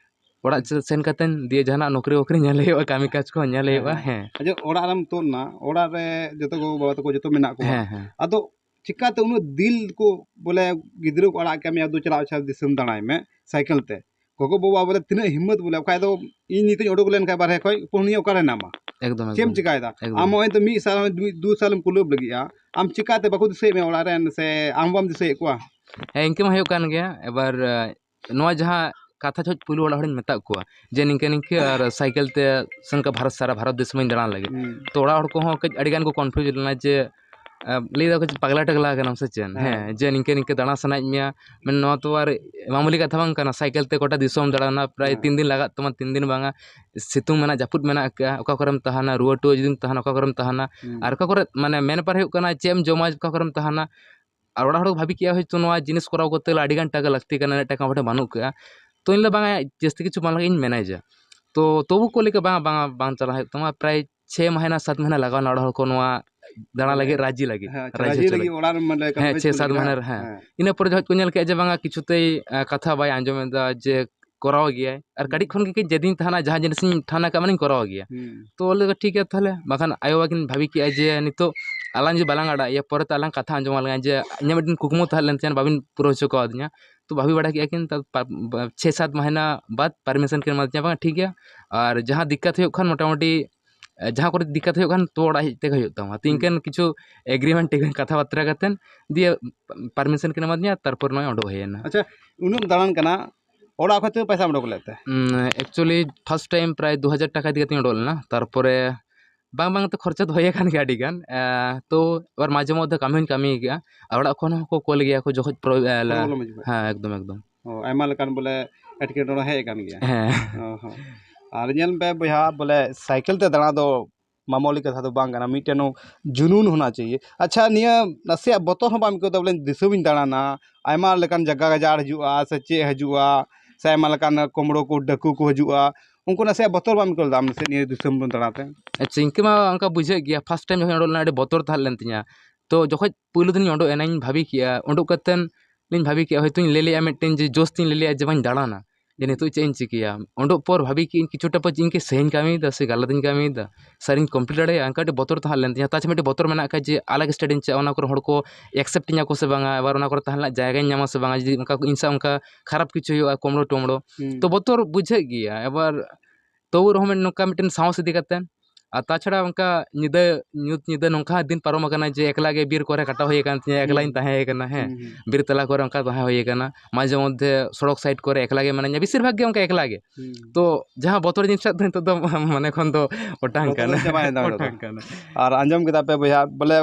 ᱚᱲᱟᱜ ᱦᱩᱸ᱾ ᱥᱮ-, ᱥᱮᱱ ᱠᱟᱛᱮ ᱫᱤᱭᱮ ᱡᱟᱦᱟᱱᱟᱜ ᱱᱚᱠᱨᱤ ᱣᱚᱠᱨᱤ ᱧᱮᱞ ᱦᱩᱭᱩᱜᱼᱟ, ᱠᱟᱹᱢᱤ ᱠᱟᱡᱽ ᱠᱚᱦᱚᱸ ᱧᱮᱞ ᱦᱮᱸ, ᱦᱩᱭᱩᱜᱼᱟ, ᱦᱮᱸ᱾ ᱦᱮᱸ᱾ ᱟᱪᱪᱷᱟ, ᱚᱲᱟᱜ ᱨᱮᱢ ᱛᱩᱫ ᱮᱱᱟ, ᱚᱲᱟᱜ ᱨᱮ ᱡᱚᱛᱚ ᱜᱚᱜᱚ ᱵᱟᱵᱟ ᱛᱟᱠᱚ ᱡᱚᱛᱚ ᱢᱮᱱᱟᱜ ᱠᱚᱣᱟ᱾ ᱦᱮᱸ, ᱦᱮᱸ᱾ ᱟᱫᱚ ᱪᱤᱠᱟᱛᱮ ᱩᱱᱟᱹᱜ ᱫᱤᱞ ᱠᱚ ᱵᱚᱞᱮ ᱜᱤᱫᱽᱨᱟᱹ ᱠᱚ ᱟᱲᱟᱜ ᱠᱟᱜ ᱢᱮᱭᱟ, ᱫᱩ ᱪᱟᱞᱟᱜ ᱟᱪᱪᱷᱟ ᱫᱤᱥᱚᱢ ᱫᱟᱬᱟᱭ ᱢᱮ ᱥᱟᱭᱠᱮᱞ ᱛᱮ? ᱜᱚᱜᱚ ᱵᱟᱵᱟ ᱵᱚᱞᱮ ᱛᱤᱱᱟᱹᱜ ᱦᱤᱢᱢᱚᱛ ᱵᱚᱞᱮ, ᱚᱠᱟ ᱫᱚ ᱤᱧ ᱱᱤᱛᱚᱜ ᱤᱧ ᱩᱰᱩᱠ ᱞᱮᱱ ᱠᱷᱟᱱ ᱵᱟᱨᱦᱮ ᱠᱷᱚᱱ, ᱩᱱᱤ ᱚᱠᱟᱨᱮ ᱧᱟᱢᱟ? ᱮᱠᱫᱚᱢ, ᱪᱮᱫ ᱮᱢ ᱮᱠᱫᱚᱢ᱾ ᱪᱤᱠᱟᱭᱮᱫᱟ? ᱮᱠᱫᱚᱢ᱾ ᱟᱢ ᱱᱚᱜᱼᱚᱭ ᱛᱚ ᱢᱤᱫ ᱥᱟᱞ, ᱢᱤᱫ ᱫᱩ ᱥᱟᱞᱮᱢ ᱠᱩᱞᱟᱹᱣ ᱞᱟᱹᱜᱤᱫᱼᱟ, ᱟᱢ ᱪᱤᱠᱟᱛᱮ ᱵᱟᱠᱚ ᱫᱤᱥᱟᱹᱭᱮᱫ ᱢᱮᱭᱟ ᱚᱲᱟᱜ ᱨᱮᱱ, ᱥᱮ ᱟᱢ ᱵᱟᱢ ᱫᱤᱥᱟᱹᱭᱮᱫ ᱠᱚᱣᱟ? ᱦᱮᱸ, ᱤᱱᱠᱟᱹ ᱢᱟ ᱦᱩᱭᱩᱜ ᱠᱟᱱ ᱜᱮᱭᱟ᱾ ᱮᱵᱟᱨ, ᱟᱸ, ᱱᱚᱣᱟ ᱡᱟᱦᱟᱸ ᱠᱟᱛᱷᱟ ᱪᱷᱚᱡ ᱯᱩᱭᱞᱩ ᱚᱲᱟᱜ ᱦᱚᱲᱤᱧ ᱢᱮᱛᱟᱜ ᱠᱚᱣᱟ ᱡᱮ ᱱᱤᱝᱠᱟᱹ ᱱᱤᱝᱠᱟᱹ ᱟᱨ ᱥᱟᱭᱠᱮᱞ ᱛᱮ ᱥᱮᱱ ᱠᱟ ᱵᱷᱟᱨᱚᱛ, ᱥᱟᱨᱟ ᱵᱷᱟᱨᱚᱛ ᱫᱤᱥᱚᱢᱤᱧ ᱫᱟᱬᱟᱱ ᱞᱟᱹᱜᱤᱫ᱾ ᱦᱩᱸ᱾ ᱛᱚ ᱚᱲᱟᱜ ᱦᱚᱲ ᱠᱚᱦᱚᱸ ᱠᱟᱹᱡ ᱟᱹᱰᱤ ᱜᱟᱱ ᱠᱚ confuse ᱞᱮᱱᱟ ᱡᱮ, ᱟᱸ, ᱞᱟᱹᱭ ᱫᱟᱠᱚ ᱡᱮ, "ᱯᱟᱜᱽᱞᱟ ᱴᱟᱜᱽᱞᱟ ᱠᱟᱱᱟᱢ ᱥᱮ ᱪᱮᱫ?" ᱦᱮᱸ᱾ ᱦᱮᱸ, ᱡᱮ ᱱᱤᱝᱠᱟᱹ ᱱᱤᱝᱠᱟᱹ ᱫᱟᱬᱟ ᱥᱟᱱᱟᱭᱮᱫ ᱢᱮᱭᱟ, ᱢᱮᱱ ᱱᱚᱣᱟ ᱛᱚ ᱟᱨ ᱢᱟᱢᱩᱞᱤ ᱠᱟᱛᱷᱟ ᱵᱟᱝ ᱠᱟᱱᱟ, ᱥᱟᱭᱠᱮᱞ ᱛᱮ ᱜᱚᱴᱟ ᱫᱤᱥᱚᱢ ᱫᱟᱬᱟᱱᱟ, ᱯᱨᱟᱭ ᱦᱮᱸ᱾ ᱛᱤᱱ ᱫᱤᱱ ᱞᱟᱜᱟᱜ ᱛᱟᱢᱟ, ᱛᱤᱱ ᱫᱤᱱ ᱵᱟᱝᱟ, ᱥᱤᱛᱩᱝ ᱢᱮᱱᱟᱜ, ᱡᱟᱹᱯᱩᱫ ᱢᱮᱱᱟᱜ ᱟᱠᱟᱫᱼᱟ, ᱚᱠᱟ ᱠᱚᱨᱮᱢ ᱛᱟᱦᱮᱱᱟ, ᱨᱩᱣᱟᱹ ᱴᱩᱣᱟᱹ ᱡᱩᱫᱤᱢ ᱛᱟᱦᱮᱱᱟ, ᱚᱠᱟ ᱠᱚᱨᱮᱢ ᱛᱟᱦᱮᱱᱟ, ᱦᱩᱸ᱾ ᱟᱨ ᱚᱠᱟ ᱠᱚᱨᱮ, ᱢᱟᱱᱮ, ᱢᱮᱱ ᱵᱮᱯᱟᱨ ᱦᱩᱭᱩᱜ ᱠᱟᱱᱟ, ᱪᱮᱫ ᱮᱢ ᱡᱚᱢᱟ, ᱚᱠᱟ ᱠᱚᱨᱮᱢ ᱛᱟᱦᱮᱱᱟ, ᱟᱨ ᱚᱲᱟᱜ ᱦᱚᱲ ᱠᱚ ᱵᱷᱟᱵᱤ ᱠᱮᱜᱼᱟ ᱦᱚᱭᱛᱳ ᱱᱚᱣᱟ ᱡᱤᱱᱤᱥ ᱠᱚᱨᱟᱣ ᱠᱚᱨᱛᱮ ᱜᱮᱞᱮ ᱟᱹᱰᱤ ᱜᱟᱱ ᱴᱟᱠᱟ ᱞᱟᱹᱠᱛᱤ ᱠᱟᱱᱟ, ᱩᱱᱟᱹᱜ ᱴᱟᱠᱟ ᱟᱢ ᱴᱷᱮᱱ ᱵᱟᱹᱱᱩᱜ ᱠᱟᱜᱼᱟ᱾ ᱛᱚ ᱤᱧ ᱞᱟᱹᱭ ᱵᱟᱝᱟ, ᱡᱟᱹᱥᱛᱤ ᱠᱤᱪᱷᱩ ᱵᱟᱝ ᱞᱟᱜᱟᱜᱼᱟ, ᱤᱧ ᱢᱮᱱᱮᱡᱟ᱾ ᱛᱚ ᱛᱚᱵᱩ ᱠᱚ ᱞᱟᱹᱭ ᱠᱮᱜᱼᱟ ᱵᱟᱝᱟ, ᱵᱟᱝᱟ, ᱵᱟᱝ ᱪᱟᱞᱟᱜ ᱦᱩᱭᱩᱜ ᱛᱟᱢᱟ, ᱯᱨᱟᱭ ᱪᱷᱮ ᱢᱟᱦᱱᱟ ᱥᱟᱛ ᱢᱟᱦᱱᱟ ᱞᱟᱜᱟᱣ ᱮᱱᱟ ᱚᱲᱟᱜ ᱦᱚᱲ ᱠᱚ ᱱᱚᱣᱟ ᱫᱟᱬᱟ ᱢᱟᱱᱮ ᱞᱟᱹᱜᱤᱫ, ᱨᱟᱡᱤ ᱞᱟᱹᱜᱤᱫ, ᱦᱮᱸ, ᱟᱪᱪᱷᱟ, ᱨᱟᱡᱤ ᱨᱟᱡᱤ ᱦᱚᱪᱚ ᱞᱟᱹᱜᱤᱫ ᱞᱟᱹᱜᱤᱫ᱾ ᱚᱲᱟᱜ ᱨᱮᱢ ᱢᱟᱱᱮ ᱦᱮᱸ, convince ᱪᱷᱮ ᱠᱚ ᱥᱟᱛ ᱞᱟᱹᱜᱤᱫ, ᱢᱟᱦᱱᱟ ᱦᱮᱸ? ᱨᱮ, ᱦᱮᱸ᱾ ᱦᱮᱸ᱾ ᱤᱱᱟᱹ ᱯᱚᱨᱮ ᱡᱚᱠᱷᱚᱱ ᱠᱚ ᱧᱮᱞ ᱠᱮᱜᱼᱟ ᱡᱮ ᱵᱟᱝᱟ ᱠᱤᱪᱷᱩ ᱛᱮᱭ, ᱟ, ᱠᱟᱛᱷᱟ ᱵᱟᱭ ᱟᱸᱡᱚᱢᱮᱫᱟ, ᱡᱮ ᱠᱚᱨᱟᱣ ᱜᱮᱭᱟᱭ, ᱟᱨ ᱠᱟᱹᱴᱤᱡ ᱦᱩᱸ᱾ ᱠᱷᱚᱱ ᱜᱮ ᱠᱤ ᱡᱮᱫᱤᱱ ᱛᱟᱦᱮᱱᱟ, ᱡᱟᱦᱟᱸ ᱡᱤᱱᱤᱥᱤᱧ ᱴᱷᱟᱱ ᱟᱠᱟᱫ ᱢᱟᱱᱮᱧ ᱠᱚᱨᱟᱣ ᱜᱮᱭᱟ᱾ ᱦᱩᱸ᱾ ᱛᱚ ᱞᱟᱹᱭ ᱫᱟ ᱴᱷᱤᱠ ᱜᱮᱭᱟ ᱛᱟᱦᱚᱞᱮ, ᱵᱟᱠᱷᱟᱱ ᱟᱭᱳ ᱵᱟᱵᱟ ᱠᱤᱱ ᱵᱷᱟᱵᱤ ᱠᱮᱜᱼᱟ ᱡᱮ ᱱᱤᱛᱚᱜ ᱟᱞᱟᱝ ᱡᱩᱫᱤ ᱵᱟᱞᱟᱝ ᱟᱲᱟᱜ ᱮᱭᱟ, ᱯᱚᱨᱮᱛᱮ ᱟᱞᱟᱝ ᱠᱟᱛᱷᱟ ᱟᱸᱡᱚᱢ ᱟᱞᱟᱝ ᱡᱮ ᱤᱧᱟᱹᱜ ᱢᱤᱫᱴᱮᱱ ᱠᱩᱠᱢᱩ ᱛᱟᱦᱮᱸ ᱞᱮᱱ ᱛᱤᱧᱟ, ᱵᱟᱵᱤᱱ ᱯᱩᱨᱟᱹᱣ ᱦᱚᱪᱚ ᱠᱟᱣᱫᱤᱧᱟ᱾ ᱛᱚ ᱵᱷᱟᱵᱤ ᱵᱟᱲᱟ ᱠᱮᱜᱼᱟ ᱠᱤᱱ, ᱛᱟ-, ᱯᱟ-, ᱵᱟ-, ᱪᱷᱮ ᱥᱟᱛ ᱢᱟᱦᱱᱟ ᱵᱟᱫ permission ᱠᱤᱱ ᱮᱢᱟ ᱫᱤᱧᱟ, ᱵᱟᱝ ᱴᱷᱤᱠ ᱜᱮᱭᱟ, ᱟᱨ ᱡᱟᱦᱟᱸ ᱫᱤᱠᱠᱟᱛ ᱦᱩᱭᱩᱜ ᱠᱷᱟᱱ ᱢᱚᱴᱟᱢᱩᱴᱤ, ᱮ, ᱡᱟᱦᱟᱸ ᱠᱚᱨᱮ ᱫᱤᱠᱠᱟᱛ ᱦᱩᱭᱩᱜ ᱠᱷᱟᱱ ᱛᱚ ᱚᱲᱟᱜ ᱦᱮᱡ ᱛᱮᱜᱮ ᱦᱩᱭᱩᱜ ᱛᱟᱢᱟ᱾ ᱛᱚ ᱦᱩᱸ᱾ ᱤᱱᱠᱟᱹᱱ ᱠᱤᱪᱷᱩ agreement ᱴᱮᱜᱨᱤᱢᱮᱱᱴ ᱠᱟᱛᱷᱟ ᱵᱟᱛᱨᱟ ᱠᱟᱛᱮᱱ ᱫᱤᱭᱮ permission ᱠᱤᱱ ᱮᱢᱟ ᱫᱤᱧᱟ, ᱛᱟᱨᱯᱚᱨ ᱱᱚᱜᱼᱚᱭ ᱩᱰᱩᱠ ᱦᱩᱭ ᱮᱱᱟ᱾ ᱟᱪᱪᱷᱟ, ᱩᱱᱟᱹᱜ ᱮᱢ ᱫᱟᱬᱟᱱ ᱠᱟᱱᱟ, ᱚᱲᱟᱜ ᱠᱷᱚᱡ ᱛᱤᱱᱟᱹᱜ ᱯᱚᱭᱥᱟᱢ ᱩᱰᱩᱠ ᱞᱮᱫ ᱛᱮ? ᱩᱸ, actually first time ᱯᱨᱟᱭ ᱫᱩ ᱦᱟᱡᱟᱨ ᱴᱟᱠᱟ ᱤᱫᱤ ᱠᱟᱛᱮᱧ ᱩᱰᱩᱠ ᱞᱮᱱᱟ, ᱛᱟᱨᱯᱚᱨᱮ ᱵᱟᱝ ᱵᱟᱝ ᱛᱮ ᱠᱷᱚᱨᱪᱟ ᱫᱚ ᱦᱩᱭ ᱟᱠᱟᱱ ᱜᱮᱭᱟ ᱟᱹᱰᱤ ᱜᱟᱱ᱾ ᱮ, ᱛᱚ ᱟᱵᱟᱨ ᱢᱟᱡᱷᱮ ᱢᱚᱫᱽᱫᱷᱮ ᱠᱟᱹᱢᱤ ᱦᱚᱸᱧ ᱠᱟᱹᱢᱤ ᱜᱮᱭᱟ, ᱟᱨ ᱚᱲᱟᱜ ᱠᱷᱚᱱ ᱦᱚᱸᱠᱚ ᱠᱚᱞ ᱜᱮᱭᱟ ᱠᱚ ᱡᱚᱠᱷᱚᱡ ᱯᱨᱚ-, ᱮ, ᱞᱟ-, problem ᱦᱤᱡᱩᱜᱼᱟ᱾ ᱦᱮᱸ, ᱮᱠᱫᱚᱢ, ᱮᱠᱫᱚᱢ᱾ ᱚ, ᱟᱭᱢᱟ ᱞᱮᱠᱟᱱ ᱵᱚᱞᱮ ᱮᱴᱠᱮᱴᱚᱬᱮ ᱦᱮᱡ ᱟᱠᱟᱱ ᱜᱮᱭᱟ᱾ ᱦᱮᱸ᱾ ᱚ ᱦᱚᱸ᱾ ᱟᱨ ᱧᱮᱞ ᱯᱮ ᱵᱚᱭᱦᱟ, ᱵᱚᱞᱮ ᱥᱟᱭᱠᱮᱞ ᱛᱮ ᱫᱟᱬᱟ ᱫᱚ ᱢᱟᱢᱩᱞᱤ ᱠᱟᱛᱷᱟ ᱫᱚ ᱵᱟᱝ ᱠᱟᱱᱟ, ᱢᱤᱫᱴᱮᱱ ᱡᱩᱱᱩᱱ ᱦᱳᱱᱟ ᱪᱟᱦᱤᱭᱮ᱾ ᱟᱪᱪᱷᱟ, ᱱᱤᱭᱟᱹ ᱱᱟᱥᱮᱭᱟᱜ ᱵᱚᱛᱚᱨ ᱦᱚᱸ ᱵᱟᱢ ᱟᱹᱭᱠᱟᱹᱣ ᱫᱟ ᱵᱚᱞᱮ ᱫᱤᱥᱚᱢᱤᱧ ᱫᱟᱬᱟᱱᱟ, ᱟᱭᱢᱟ ᱞᱮᱠᱟᱱ ᱡᱟᱭᱜᱟ ᱜᱟᱡᱟᱲ ᱦᱤᱡᱩᱜᱼᱟ ᱥᱮ ᱪᱮᱫ ᱦᱤᱡᱩᱜᱼᱟ, ᱥᱮ ᱟᱭᱢᱟ ᱞᱮᱠᱟᱱ ᱠᱳᱢᱵᱽᱲᱳ ᱠᱚ ᱰᱟᱹᱠᱩ ᱠᱚ ᱦᱤᱡᱩᱜᱼᱟ, ᱩᱱᱠᱩ ᱱᱟᱥᱮᱭᱟᱜ ᱵᱚᱛᱚᱨ ᱵᱟᱢ ᱟᱹᱭᱠᱟᱹᱣ ᱞᱮᱫᱟ ᱟᱢ ᱱᱟᱥᱮ ᱱᱤᱭᱟᱹ ᱫᱤᱥᱚᱢ ᱵᱚᱱ ᱫᱟᱬᱟᱛᱮ? ᱟᱪᱪᱷᱟ, ᱤᱱᱠᱟᱹ ᱢᱟ ᱚᱱᱠᱟ ᱵᱩᱡᱷᱟᱹᱜ ᱜᱮᱭᱟ, first time ᱡᱚᱠᱷᱚᱱ ᱚᱰᱚᱠ ᱞᱮᱱᱟ ᱟᱹᱰᱤ ᱵᱚᱛᱚᱨ ᱛᱟᱦᱮᱸ ᱞᱮᱱ ᱛᱤᱧᱟ᱾ ᱛᱚ ᱡᱚᱠᱷᱚᱡ ᱯᱩᱭᱞᱩ ᱫᱤᱱᱤᱧ ᱚᱰᱚᱠ ᱮᱱᱟᱧ ᱵᱷᱟᱵᱤ ᱠᱮᱜᱼᱟ, ᱚᱰᱚᱠ ᱠᱟᱛᱮᱱ ᱞᱤᱧ ᱵᱷᱟᱵᱤ ᱠᱮᱜᱼᱟ ᱦᱚᱭᱛᱳᱧ ᱞᱟᱹᱭ ᱞᱮᱜᱼᱟ ᱢᱤᱫᱴᱮᱱ ᱡᱮ ᱡᱳᱥ ᱛᱤᱧ ᱞᱟᱹᱭ ᱞᱮᱜᱼᱟ ᱡᱮ ᱵᱟᱹᱧ ᱫᱟᱬᱟᱱᱟ, ᱡᱮ ᱱᱤᱛᱚᱜ ᱪᱮᱫ ᱤᱧ ᱪᱤᱠᱟᱹᱭᱟ᱾ ᱚᱰᱚᱠ ᱯᱚᱨ ᱵᱷᱟᱵᱤ ᱠᱮᱜᱼᱟᱹᱧ ᱠᱤᱪᱷᱩᱴᱟ ᱯᱚᱨ ᱤᱧ ᱠᱤ ᱥᱟᱹᱦᱤᱧ ᱠᱟᱹᱢᱤᱭᱮᱫᱟ ᱥᱮ ᱜᱟᱞᱟᱛᱤᱧ ᱠᱟᱹᱢᱤᱭᱮᱫᱟ, ᱥᱟᱹᱨᱤᱧ complete ᱫᱟᱲᱮᱭᱟᱜᱼᱟ, ᱚᱱᱠᱟ ᱟᱹᱰᱤ ᱵᱚᱛᱚᱨ ᱛᱟᱦᱮᱸ ᱞᱮᱱ ᱛᱤᱧᱟ᱾ ᱛᱟᱪᱷᱟᱲᱟ ᱢᱤᱫᱴᱮᱱ ᱵᱚᱛᱚᱨ ᱢᱮᱱᱟᱜ ᱠᱷᱟᱡ ᱡᱮ ᱟᱞᱟᱜᱽ state ᱤᱧ ᱪᱟᱞᱟᱜᱼᱟ, ᱚᱱᱟ ᱠᱚᱨᱮ ᱦᱚᱲ ᱠᱚ accept ᱤᱧᱟ ᱠᱚ ᱥᱮ ᱵᱟᱝᱟ, ᱟᱵᱟᱨ ᱚᱱᱟ ᱠᱚᱨᱮ ᱛᱟᱦᱮᱸ ᱨᱮᱱᱟᱜ ᱡᱟᱭᱜᱟᱧ ᱧᱟᱢᱟ ᱥᱮ ᱵᱟᱝᱟ, ᱡᱩᱫᱤ ᱚᱱᱠᱟ ᱤᱧ ᱥᱟᱶ ᱚᱱᱠᱟ ᱠᱷᱟᱨᱟᱯ ᱠᱤᱪᱷᱩ ᱦᱩᱭᱩᱜᱼᱟ, ᱠᱳᱢᱵᱽᱲᱳ ᱴᱳᱢᱵᱽᱲᱳ᱾ ᱦᱩᱸ᱾ ᱛᱚ ᱵᱚᱛᱚᱨ ᱵᱩᱡᱷᱟᱹᱜ ᱜᱮᱭᱟ, ᱟᱵᱟᱨ ᱛᱚᱵᱩ ᱨᱮᱦᱚᱸ ᱢᱤᱫ ᱱᱚᱝᱠᱟ ᱢᱤᱫᱴᱮᱱ ᱥᱟᱦᱚᱥ ᱤᱫᱤ ᱠᱟᱛᱮ᱾ ᱟᱨ ᱛᱟᱪᱷᱟᱲᱟ ᱚᱱᱠᱟ ᱧᱤᱫᱟᱹ, ᱧᱩᱛ ᱧᱤᱫᱟᱹ ᱱᱚᱝᱠᱟ ᱫᱤᱱ ᱯᱟᱨᱚᱢ ᱟᱠᱟᱱᱟ ᱡᱮ ᱮᱠᱞᱟ ᱜᱮ ᱵᱤᱨ ᱠᱚᱨᱮ ᱠᱟᱴᱟᱣ ᱦᱩᱭ ᱟᱠᱟᱱ ᱛᱤᱧᱟᱹ, ᱮᱠᱞᱟᱧ ᱦᱩᱸ᱾ ᱛᱟᱦᱮᱸ ᱠᱟᱱᱟ, ᱦᱮᱸ᱾ ᱦᱩᱸ, ᱦᱩᱸ᱾ ᱵᱤᱨ ᱛᱟᱞᱟ ᱠᱚᱨᱮ ᱚᱱᱠᱟ ᱛᱟᱦᱮᱸ ᱦᱩᱭ ᱟᱠᱟᱱᱟ᱾ ᱢᱟᱡᱷᱮ ᱢᱚᱫᱽᱫᱷᱮ ᱥᱚᱲᱚᱠ side ᱠᱚᱨᱮ ᱮᱠᱞᱟ ᱜᱮ ᱢᱤᱱᱟᱹᱧᱟ, ᱵᱮᱥᱤᱨ ᱵᱷᱟᱜᱽ ᱜᱮ ᱚᱱᱠᱟ ᱮᱠᱞᱟ ᱜᱮ᱾ ᱦᱩᱸ᱾ ᱛᱚ ᱡᱟᱦᱟᱸ ᱵᱚᱛᱚᱨ ᱡᱤᱱᱤᱥᱴᱟᱜ ᱫᱚ ᱱᱤᱛᱚᱜ ᱫᱚ ᱢᱚᱱᱮ ᱠᱷᱚᱱ ᱫᱚ ᱚᱴᱟᱝ ᱵᱚᱛᱚᱨ ᱠᱟᱱᱟ᱾ ᱫᱚ ᱪᱟᱵᱟᱭᱮᱱ ᱛᱟᱵᱮᱱᱟ ᱛᱚ᱾ ᱚᱴᱟᱝ ᱠᱟᱱᱟ᱾ ᱟᱨ ᱟᱸᱡᱚᱢ ᱠᱮᱫᱟ ᱯᱮ ᱵᱚᱭᱦᱟ, ᱵᱚᱞᱮ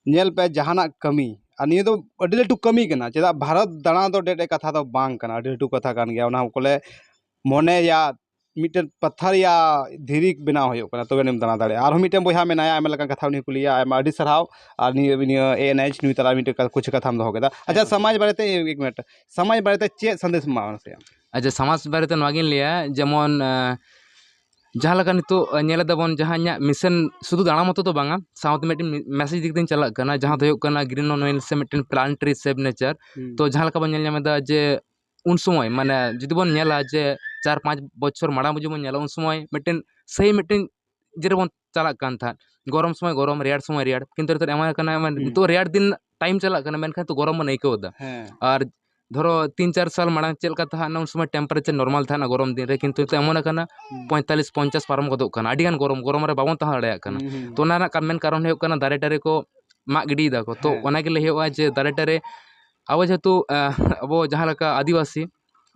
ᱧᱮᱞ ᱯᱮ ᱡᱟᱦᱟᱱᱟᱜ ᱠᱟᱹᱢᱤ, ᱟᱨ ᱱᱤᱭᱟᱹ ᱫᱚ ᱟᱹᱰᱤ ᱞᱟᱹᱴᱩ ᱠᱟᱹᱢᱤ ᱠᱟᱱᱟ᱾ ᱪᱮᱫᱟᱜ ᱵᱷᱟᱨᱚᱛ ᱫᱟᱬᱟ ᱫᱚ ᱰᱮ ᱰᱮ ᱠᱟᱛᱷᱟ ᱫᱚ ᱵᱟᱝ ᱠᱟᱱᱟ, ᱟᱹᱰᱤ ᱞᱟᱹᱴᱩ ᱠᱟᱛᱷᱟ ᱠᱟᱱ ᱜᱮᱭᱟ᱾ ᱚᱱᱟ ᱦᱚᱸ ᱠᱚᱞᱮ ᱢᱚᱱᱮᱭᱟ ᱢᱤᱫᱴᱮᱱ ᱯᱟᱛᱷᱟᱨ ᱭᱟ ᱫᱷᱤᱨᱤ ᱵᱮᱱᱟᱣ ᱦᱩᱭᱩᱜ ᱠᱟᱱᱟ, ᱛᱚᱵᱮ ᱟᱹᱱᱤᱡ ᱮᱢ ᱫᱟᱬᱟ ᱫᱟᱲᱮᱭᱟᱜᱼᱟ᱾ ᱟᱨᱦᱚᱸ ᱢᱤᱫᱴᱮᱱ ᱵᱚᱭᱦᱟ ᱢᱮᱱᱟᱭᱟ, ᱟᱭᱢᱟ ᱞᱮᱠᱟᱱ ᱠᱟᱛᱷᱟ ᱩᱱᱤ ᱠᱩᱞᱤᱭᱟ, ᱟᱭᱢᱟ, ᱟᱹᱰᱤ ᱥᱟᱨᱦᱟᱣ᱾ ᱟᱨ ᱱᱤᱭᱟᱹ, ᱱᱤᱭᱟᱹ ᱮ ᱮᱱ ᱮᱭᱤᱪ ᱱᱤᱭᱩᱡᱽ ᱛᱟᱞᱟ ᱨᱮ ᱢᱤᱫᱴᱮᱱ ᱠᱟ-, ᱠᱩᱪᱷᱩ ᱠᱟᱛᱷᱟᱢ ᱫᱚᱦᱚ ᱠᱮᱫᱟ᱾ ᱟᱪᱪᱷᱟ, ᱦᱮᱸ᱾ ᱥᱚᱢᱟᱡᱽ ᱵᱟᱨᱮᱛᱮ, ᱮᱠ ᱢᱤᱱᱤᱴ, ᱥᱚᱢᱟᱡᱽ ᱵᱟᱨᱮᱛᱮ ᱪᱮᱫ ᱥᱟᱸᱫᱮᱥ ᱮᱢ ᱮᱢᱟ ᱥᱮ? ᱟᱪᱪᱷᱟ, ᱥᱚᱢᱟᱡᱽ ᱵᱟᱨᱮᱛᱮ ᱱᱚᱣᱟ ᱜᱤᱧ ᱞᱟᱹᱭᱟ, ᱡᱮᱢᱚᱱ, ᱟᱸ, ᱡᱟᱦᱟᱸ ᱞᱮᱠᱟ ᱱᱤᱛᱚᱜ, ᱟᱸ, ᱧᱮᱞ ᱮᱫᱟ ᱵᱚᱱ, ᱡᱟᱦᱟᱸ ᱤᱧᱟᱹᱜ ᱢᱤᱥᱚᱱ ᱥᱩᱫᱷᱩ ᱫᱟᱬᱟ ᱢᱚᱛᱚ ᱫᱚ ᱵᱟᱝᱟ, ᱥᱟᱶᱛᱮ ᱢᱤᱫᱴᱮᱱ ᱢᱮ-, ᱢᱮᱥᱮᱡᱽ ᱫᱤᱠ ᱫᱤᱭᱮᱧ ᱪᱟᱞᱟᱜ ᱠᱟᱱᱟ, ᱡᱟᱦᱟᱸ ᱫᱚ ᱦᱩᱭᱩᱜ ᱠᱟᱱᱟ Green Environment ᱥᱮ ᱢᱤᱫᱴᱮᱱ planetary save nature᱾ ᱦᱩᱸ᱾ ᱛᱚ, ᱡᱟᱦᱟᱸ ᱞᱮᱠᱟ ᱵᱚᱱ ᱧᱮᱞ ᱧᱟᱢ ᱮᱫᱟ ᱡᱮ ᱩᱱ ᱥᱚᱢᱚᱭ, ᱢᱟᱱᱮ, ᱡᱩᱫᱤ ᱵᱚᱱ ᱧᱮᱞᱟ ᱡᱮ ᱪᱟᱨ ᱯᱟᱸᱪ ᱵᱚᱪᱷᱚᱨ ᱢᱟᱲᱟᱝ ᱡᱩᱫᱤ ᱵᱚᱱ ᱧᱮᱞᱟ, ᱩᱱ ᱥᱚᱢᱚᱭ ᱢᱤᱫᱴᱮᱱ ᱥᱮᱭ ᱢᱤᱫᱴᱮᱱ ᱡᱮ ᱨᱮᱵᱚᱱ ᱪᱟᱞᱟᱜ ᱠᱟᱱ ᱛᱟᱦᱮᱸᱫ, ᱜᱚᱨᱚᱢ ᱥᱚᱢᱚᱭ ᱜᱚᱨᱚᱢ, ᱨᱮᱭᱟᱲ ᱥᱚᱢᱚᱭ ᱨᱮᱭᱟᱲ, ᱠᱤᱱᱛᱩ ᱱᱤᱛᱚᱜ ᱮᱢᱚᱱ ᱠᱟᱱᱟ, ᱢᱟᱱᱮ, ᱦᱩᱸ᱾ ᱱᱤᱛᱚᱜ ᱨᱮᱭᱟᱲ ᱫᱤᱱ ᱴᱟᱭᱤᱢ ᱪᱟᱞᱟᱜ ᱠᱟᱱᱟ, ᱢᱮᱱᱠᱷᱟᱱ ᱱᱤᱛᱚᱜ ᱜᱚᱨᱚᱢ ᱵᱚᱱ ᱟᱹᱭᱠᱟᱹᱣ ᱮᱫᱟ᱾ ᱦᱮᱸ᱾ ᱟᱨ ᱫᱷᱚᱨᱚ ᱛᱤᱱ ᱪᱟᱨ ᱥᱟᱞ ᱢᱟᱲᱟᱝ ᱪᱮᱫ ᱞᱮᱠᱟ ᱛᱟᱦᱮᱸ ᱞᱮᱱᱟ, ᱩᱱ ᱥᱚᱢᱚᱭ temperature normal ᱛᱟᱦᱮᱸ ᱞᱮᱱᱟ ᱜᱚᱨᱚᱢ ᱫᱤᱱ ᱨᱮ, ᱠᱤᱱᱛᱩ ᱱᱤᱛᱚᱜ ᱮᱢᱚᱱ ᱟᱠᱟᱱᱟ, ᱦᱩᱸ᱾ ᱯᱚᱸᱭᱛᱟᱞᱞᱤᱥ ᱯᱚᱧᱪᱟᱥ ᱯᱟᱨᱚᱢ ᱜᱚᱫᱚᱜ ᱠᱟᱱᱟ, ᱟᱹᱰᱤ ᱜᱟᱱ ᱜᱚᱨᱚᱢ, ᱜᱚᱨᱚᱢ ᱨᱮ ᱵᱟᱵᱚᱱ ᱛᱟᱦᱮᱸ ᱫᱟᱲᱮᱭᱟᱜ ᱠᱟᱱᱟ᱾ ᱦᱩᱸ, ᱦᱩᱸ᱾ ᱛᱚ, ᱚᱱᱟ ᱨᱮᱱᱟᱜ ᱠᱟ-, ᱢᱮᱱ ᱠᱟᱨᱚᱱ ᱦᱩᱭᱩᱜ ᱠᱟᱱᱟ, ᱫᱟᱨᱮ ᱴᱟᱨᱮ ᱠᱚ ᱢᱟᱜ ᱜᱤᱰᱤᱭᱮᱫᱟ ᱠᱚ᱾ ᱛᱚ, ᱦᱮᱸ᱾ ᱚᱱᱟ ᱜᱮ ᱞᱟᱹᱭ ᱦᱩᱭᱩᱜᱼᱟ ᱡᱮ ᱫᱟᱨᱮ ᱴᱟᱨᱮ ᱟᱵᱚ ᱡᱮᱦᱮᱛᱩ, ᱟᱸ, ᱟᱵᱚ ᱡᱟᱦᱟᱸ ᱞᱮᱠᱟ ᱟᱹᱫᱤᱵᱟᱹᱥᱤ,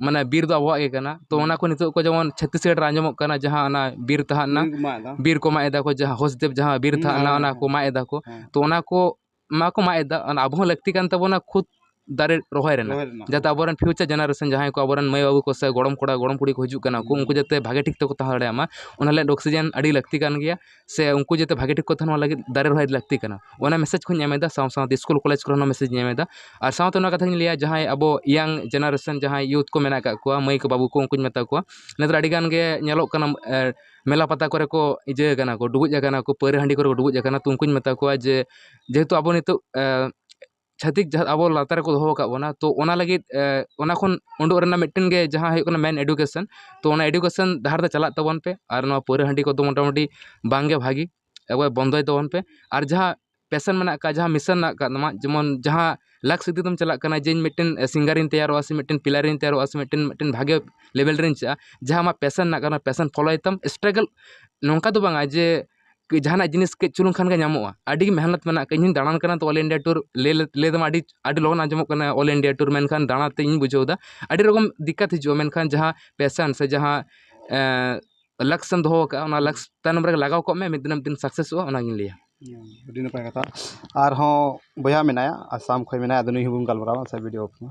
ᱢᱟᱱᱮ, ᱵᱤᱨ ᱫᱚ ᱟᱵᱚᱣᱟᱜ ᱜᱮ ᱠᱟᱱᱟ᱾ ᱛᱚ, ᱦᱩᱸ᱾ ᱚᱱᱟ ᱠᱚ ᱱᱤᱛᱚᱜ ᱠᱚ ᱡᱮᱢᱚᱱ ᱪᱷᱟᱹᱛᱤᱥᱜᱚᱲ ᱨᱮ ᱟᱸᱡᱚᱢᱚᱜ ᱠᱟᱱᱟ, ᱡᱟᱦᱟᱸ ᱚᱱᱟ ᱵᱤᱨ ᱛᱟᱦᱮᱸ ᱞᱮᱱᱟ, ᱵᱤᱨ ᱠᱚ ᱢᱟᱜ ᱮᱫᱟ᱾ ᱵᱤᱨ ᱠᱚ ᱢᱟᱜ ᱮᱫᱟ ᱠᱚ, ᱡᱟᱦᱟᱸ ᱦᱚᱥᱫᱮᱵ ᱡᱟᱦᱟᱸ ᱵᱤᱨ ᱦᱩᱸ, ᱛᱟᱦᱮᱸ ᱞᱮᱱᱟ, ᱦᱮᱸ, ᱚᱱᱟ ᱦᱮᱸ᱾ ᱠᱚ ᱢᱟᱜ ᱮᱫᱟ ᱠᱚ᱾ ᱦᱮᱸ᱾ ᱛᱚ, ᱚᱱᱟ ᱠᱚ ᱢᱟ ᱠᱚ ᱢᱟᱜ ᱮᱫᱟ, ᱚᱱᱟ ᱟᱵᱚ ᱦᱚᱸ ᱞᱟᱹᱠᱛᱤ ᱠᱟᱱ ᱛᱟᱵᱚᱱᱟ ᱠᱷᱩᱫ ᱫᱟᱨᱮ ᱨᱚᱦᱚᱭ ᱨᱮᱱᱟᱜ, ᱨᱚᱦᱚᱭ ᱨᱮᱱᱟᱜ᱾ ᱡᱟᱛᱮ ᱟᱵᱚᱨᱮᱱ future generation ᱡᱟᱦᱟᱸᱭ ᱠᱚ, ᱟᱵᱚᱨᱮᱱ ᱢᱟᱹᱭ ᱵᱟᱹᱵᱩ ᱠᱚ ᱥᱮ ᱜᱚᱲᱚᱢ ᱠᱚᱲᱟ ᱜᱚᱲᱚᱢ ᱠᱩᱲᱤ ᱠᱚ ᱦᱤᱡᱩᱜ ᱠᱟᱱᱟ ᱠᱚ, ᱦᱩᱸ᱾ ᱩᱱᱠᱩ ᱡᱟᱛᱮ ᱵᱷᱟᱜᱮ ᱴᱷᱤᱠ ᱛᱮᱠᱚ ᱛᱟᱦᱮᱸ ᱫᱟᱲᱮᱭᱟᱜ ᱢᱟ, ᱚᱱᱟ ᱞᱟᱹᱜᱤᱫ oxygen ᱟᱹᱰᱤ ᱞᱟᱹᱠᱛᱤ ᱠᱟᱱ ᱜᱮᱭᱟ᱾ ᱥᱮ ᱩᱱᱠᱩ ᱡᱟᱛᱮ ᱵᱷᱟᱜᱮ ᱴᱷᱤᱠ ᱠᱚ ᱛᱟᱦᱮᱱ, ᱚᱱᱟ ᱞᱟᱹᱜᱤᱫ ᱫᱟᱨᱮ ᱨᱚᱦᱚᱭ ᱞᱟᱹᱠᱛᱤ ᱠᱟᱱᱟ᱾ ᱚᱱᱟ message ᱠᱚᱧ ᱮᱢ ᱮᱫᱟ, ᱥᱟᱶ ᱥᱟᱶᱛᱮ ᱥᱠᱩᱞ ᱠᱚᱞᱮᱡᱽ ᱠᱚᱨᱮ ᱦᱚᱸ message ᱤᱧ ᱮᱢ ᱮᱫᱟ᱾ ᱟᱨ ᱥᱟᱶᱛᱮ ᱱᱚᱣᱟ ᱠᱟᱛᱷᱟᱧ ᱞᱟᱹᱭᱟ, ᱡᱟᱦᱟᱸᱭ ᱟᱵᱚ young generation, ᱡᱟᱦᱟᱸᱭ youth ᱠᱚ ᱢᱮᱱᱟᱜ ᱟᱠᱟᱫ ᱠᱚᱣᱟ, ᱢᱟᱹᱭ ᱠᱚ ᱵᱟᱹᱵᱩ ᱠᱚ, ᱩᱱᱠᱩᱧ ᱢᱮᱛᱟ ᱠᱚᱣᱟ, ᱱᱮᱛᱟᱨ ᱟᱹᱰᱤ ᱜᱟᱱ ᱜᱮ ᱧᱮᱞᱚᱜ ᱠᱟᱱᱟ, ᱮ, ᱢᱮᱞᱟ ᱯᱟᱛᱟ ᱠᱚᱨᱮ ᱠᱚ ᱤᱭᱟᱹ ᱟᱠᱟᱱᱟ ᱠᱚ, ᱰᱩᱵᱩᱡ ᱟᱠᱟᱱᱟ ᱠᱚ, ᱯᱟᱹᱣᱨᱟᱹ ᱦᱟᱺᱰᱤ ᱠᱚᱨᱮ ᱠᱚ ᱰᱩᱵᱩᱡ ᱟᱠᱟᱱᱟ᱾ ᱛᱚ, ᱩᱱᱠᱩᱧ ᱢᱮᱛᱟ ᱠᱚᱣᱟ ᱡᱮ, ᱡᱮᱦᱮᱛᱩ ᱟᱵᱚ ᱱᱤᱛᱚᱜ, ᱮ, ᱪᱷᱟᱹᱛᱤᱠ ᱡᱟᱦᱟᱸ ᱟᱵᱚ ᱞᱟᱛᱟᱨ ᱨᱮᱠᱚ ᱫᱚᱦᱚ ᱟᱠᱟᱫ ᱵᱚᱱᱟ, ᱛᱚ, ᱚᱱᱟ ᱞᱟᱹᱜᱤᱫ, ᱮ, ᱚᱱᱟ ᱠᱷᱚᱱ ᱩᱰᱩᱠ ᱨᱮᱱᱟᱜ ᱢᱤᱫᱴᱮᱱ ᱜᱮ ᱡᱟᱦᱟᱸ ᱦᱩᱭᱩᱜ ᱠᱟᱱᱟ main education᱾ ᱛᱚ, ᱚᱱᱟ education ᱰᱟᱦᱟᱨ ᱛᱮ ᱪᱟᱞᱟᱜ ᱛᱟᱵᱚᱱ ᱯᱮ, ᱟᱨ ᱱᱚᱣᱟ ᱯᱟᱹᱣᱨᱟᱹ ᱦᱟᱺᱰᱤ ᱠᱚᱫᱚ ᱢᱚᱴᱟᱢᱩᱴᱤ ᱵᱟᱝ ᱜᱮ ᱵᱷᱟᱜᱤ, ᱮᱠᱵᱟᱨ ᱵᱚᱱᱫᱚᱭ ᱛᱟᱵᱚᱱ ᱯᱮ᱾ ᱟᱨ ᱡᱟᱦᱟᱸ passion ᱢᱮᱱᱟᱜ ᱟᱠᱟᱫ, ᱡᱟᱦᱟᱸ mission ᱢᱮᱱᱟᱜ ᱟᱠᱟᱫ ᱛᱟᱢᱟ, ᱡᱮᱢᱚᱱ ᱡᱟᱦᱟᱸ ᱞᱟᱠᱥ ᱤᱫᱤ ᱛᱮᱢ ᱪᱟᱞᱟᱜ ᱠᱟᱱᱟ ᱡᱮ ᱤᱧ ᱢᱤᱫᱴᱮᱱ singer ᱤᱧ ᱛᱮᱭᱟᱨᱚᱜᱼᱟ, ᱥᱮ ᱢᱤᱫᱴᱮᱱ player ᱤᱧ ᱛᱮᱭᱟᱨᱚᱜᱼᱟ, ᱥᱮ ᱢᱤᱫᱴᱮᱱ, ᱢᱤᱫᱴᱮᱱ ᱵᱷᱟᱜᱮ level ᱨᱤᱧ ᱪᱟᱜᱼᱟ, ᱡᱟᱦᱟᱸ ᱟᱢᱟᱜ passion ᱢᱮᱱᱟᱜ ᱟᱠᱟᱫ, ᱚᱱᱟ passion followᱭ ᱛᱟᱢ, struggle ᱱᱚᱝᱠᱟ ᱫᱚ ᱵᱟᱝᱟ ᱡᱮ ᱠᱟᱹᱡ ᱡᱟᱦᱟᱱᱟᱜ ᱡᱤᱱᱤᱥ ᱠᱟᱹᱡ ᱪᱩᱞᱩᱝ ᱠᱷᱟᱱ ᱜᱮ ᱧᱟᱢᱚᱜᱼᱟ᱾ ᱟᱹᱰᱤ ᱜᱮ ᱢᱮᱦᱱᱚᱛ ᱢᱮᱱᱟᱜ ᱟᱠᱟᱫ᱾ ᱤᱧ ᱦᱚᱸᱧ ᱫᱟᱬᱟᱱ ᱠᱟᱱᱟ, ᱛᱚ, all India tour ᱞᱟᱹᱭ, ᱞᱟᱹᱭ ᱛᱮᱢᱟ ᱟᱹᱰᱤ, ᱟᱹᱰᱤ ᱞᱚᱜᱚᱱ ᱟᱸᱡᱚᱢᱚᱜ ᱠᱟᱱᱟ all India tour, ᱢᱮᱱᱠᱷᱟᱱ ᱫᱟᱬᱟ ᱛᱮ ᱤᱧ ᱵᱩᱡᱷᱟᱹᱣ ᱮᱫᱟ ᱟᱹᱰᱤ ᱨᱚᱠᱚᱢ ᱫᱤᱠᱠᱟᱛ ᱦᱤᱡᱩᱜᱼᱟ, ᱢᱮᱱᱠᱷᱟᱱ ᱡᱟᱦᱟᱸ passion ᱥᱮ ᱡᱟᱦᱟᱸ, ᱮᱸ, ᱞᱟᱠᱥ ᱮᱢ ᱫᱚᱦᱚ ᱟᱠᱟᱫᱼᱟ, ᱚᱱᱟ ᱞᱟᱠᱥ ᱛᱟᱭᱱᱚᱢ ᱨᱮ ᱞᱟᱜᱟᱣ ᱠᱚᱜ ᱢᱮ, ᱢᱤᱫ ᱫᱤᱱ ᱢᱤᱫ ᱫᱤᱱ successᱚᱜᱼᱟ, ᱚᱱᱟᱜᱤᱧ ᱞᱟᱹᱭᱟ᱾ ᱦᱩᱸ, ᱟᱹᱰᱤ ᱱᱟᱯᱟᱭ ᱠᱟᱛᱷᱟ᱾ ᱟᱨᱦᱚᱸ ᱵᱚᱭᱦᱟ ᱢᱮᱱᱟᱭᱟ, ᱟᱥᱟᱢ ᱠᱷᱚᱱ ᱢᱮᱱᱟᱭᱟ, ᱟᱫᱚ ᱱᱩᱭ ᱦᱚᱸᱵᱚᱱ ᱜᱟᱞᱢᱟᱨᱟᱣᱟ ᱥᱮ video off ᱢᱮ᱾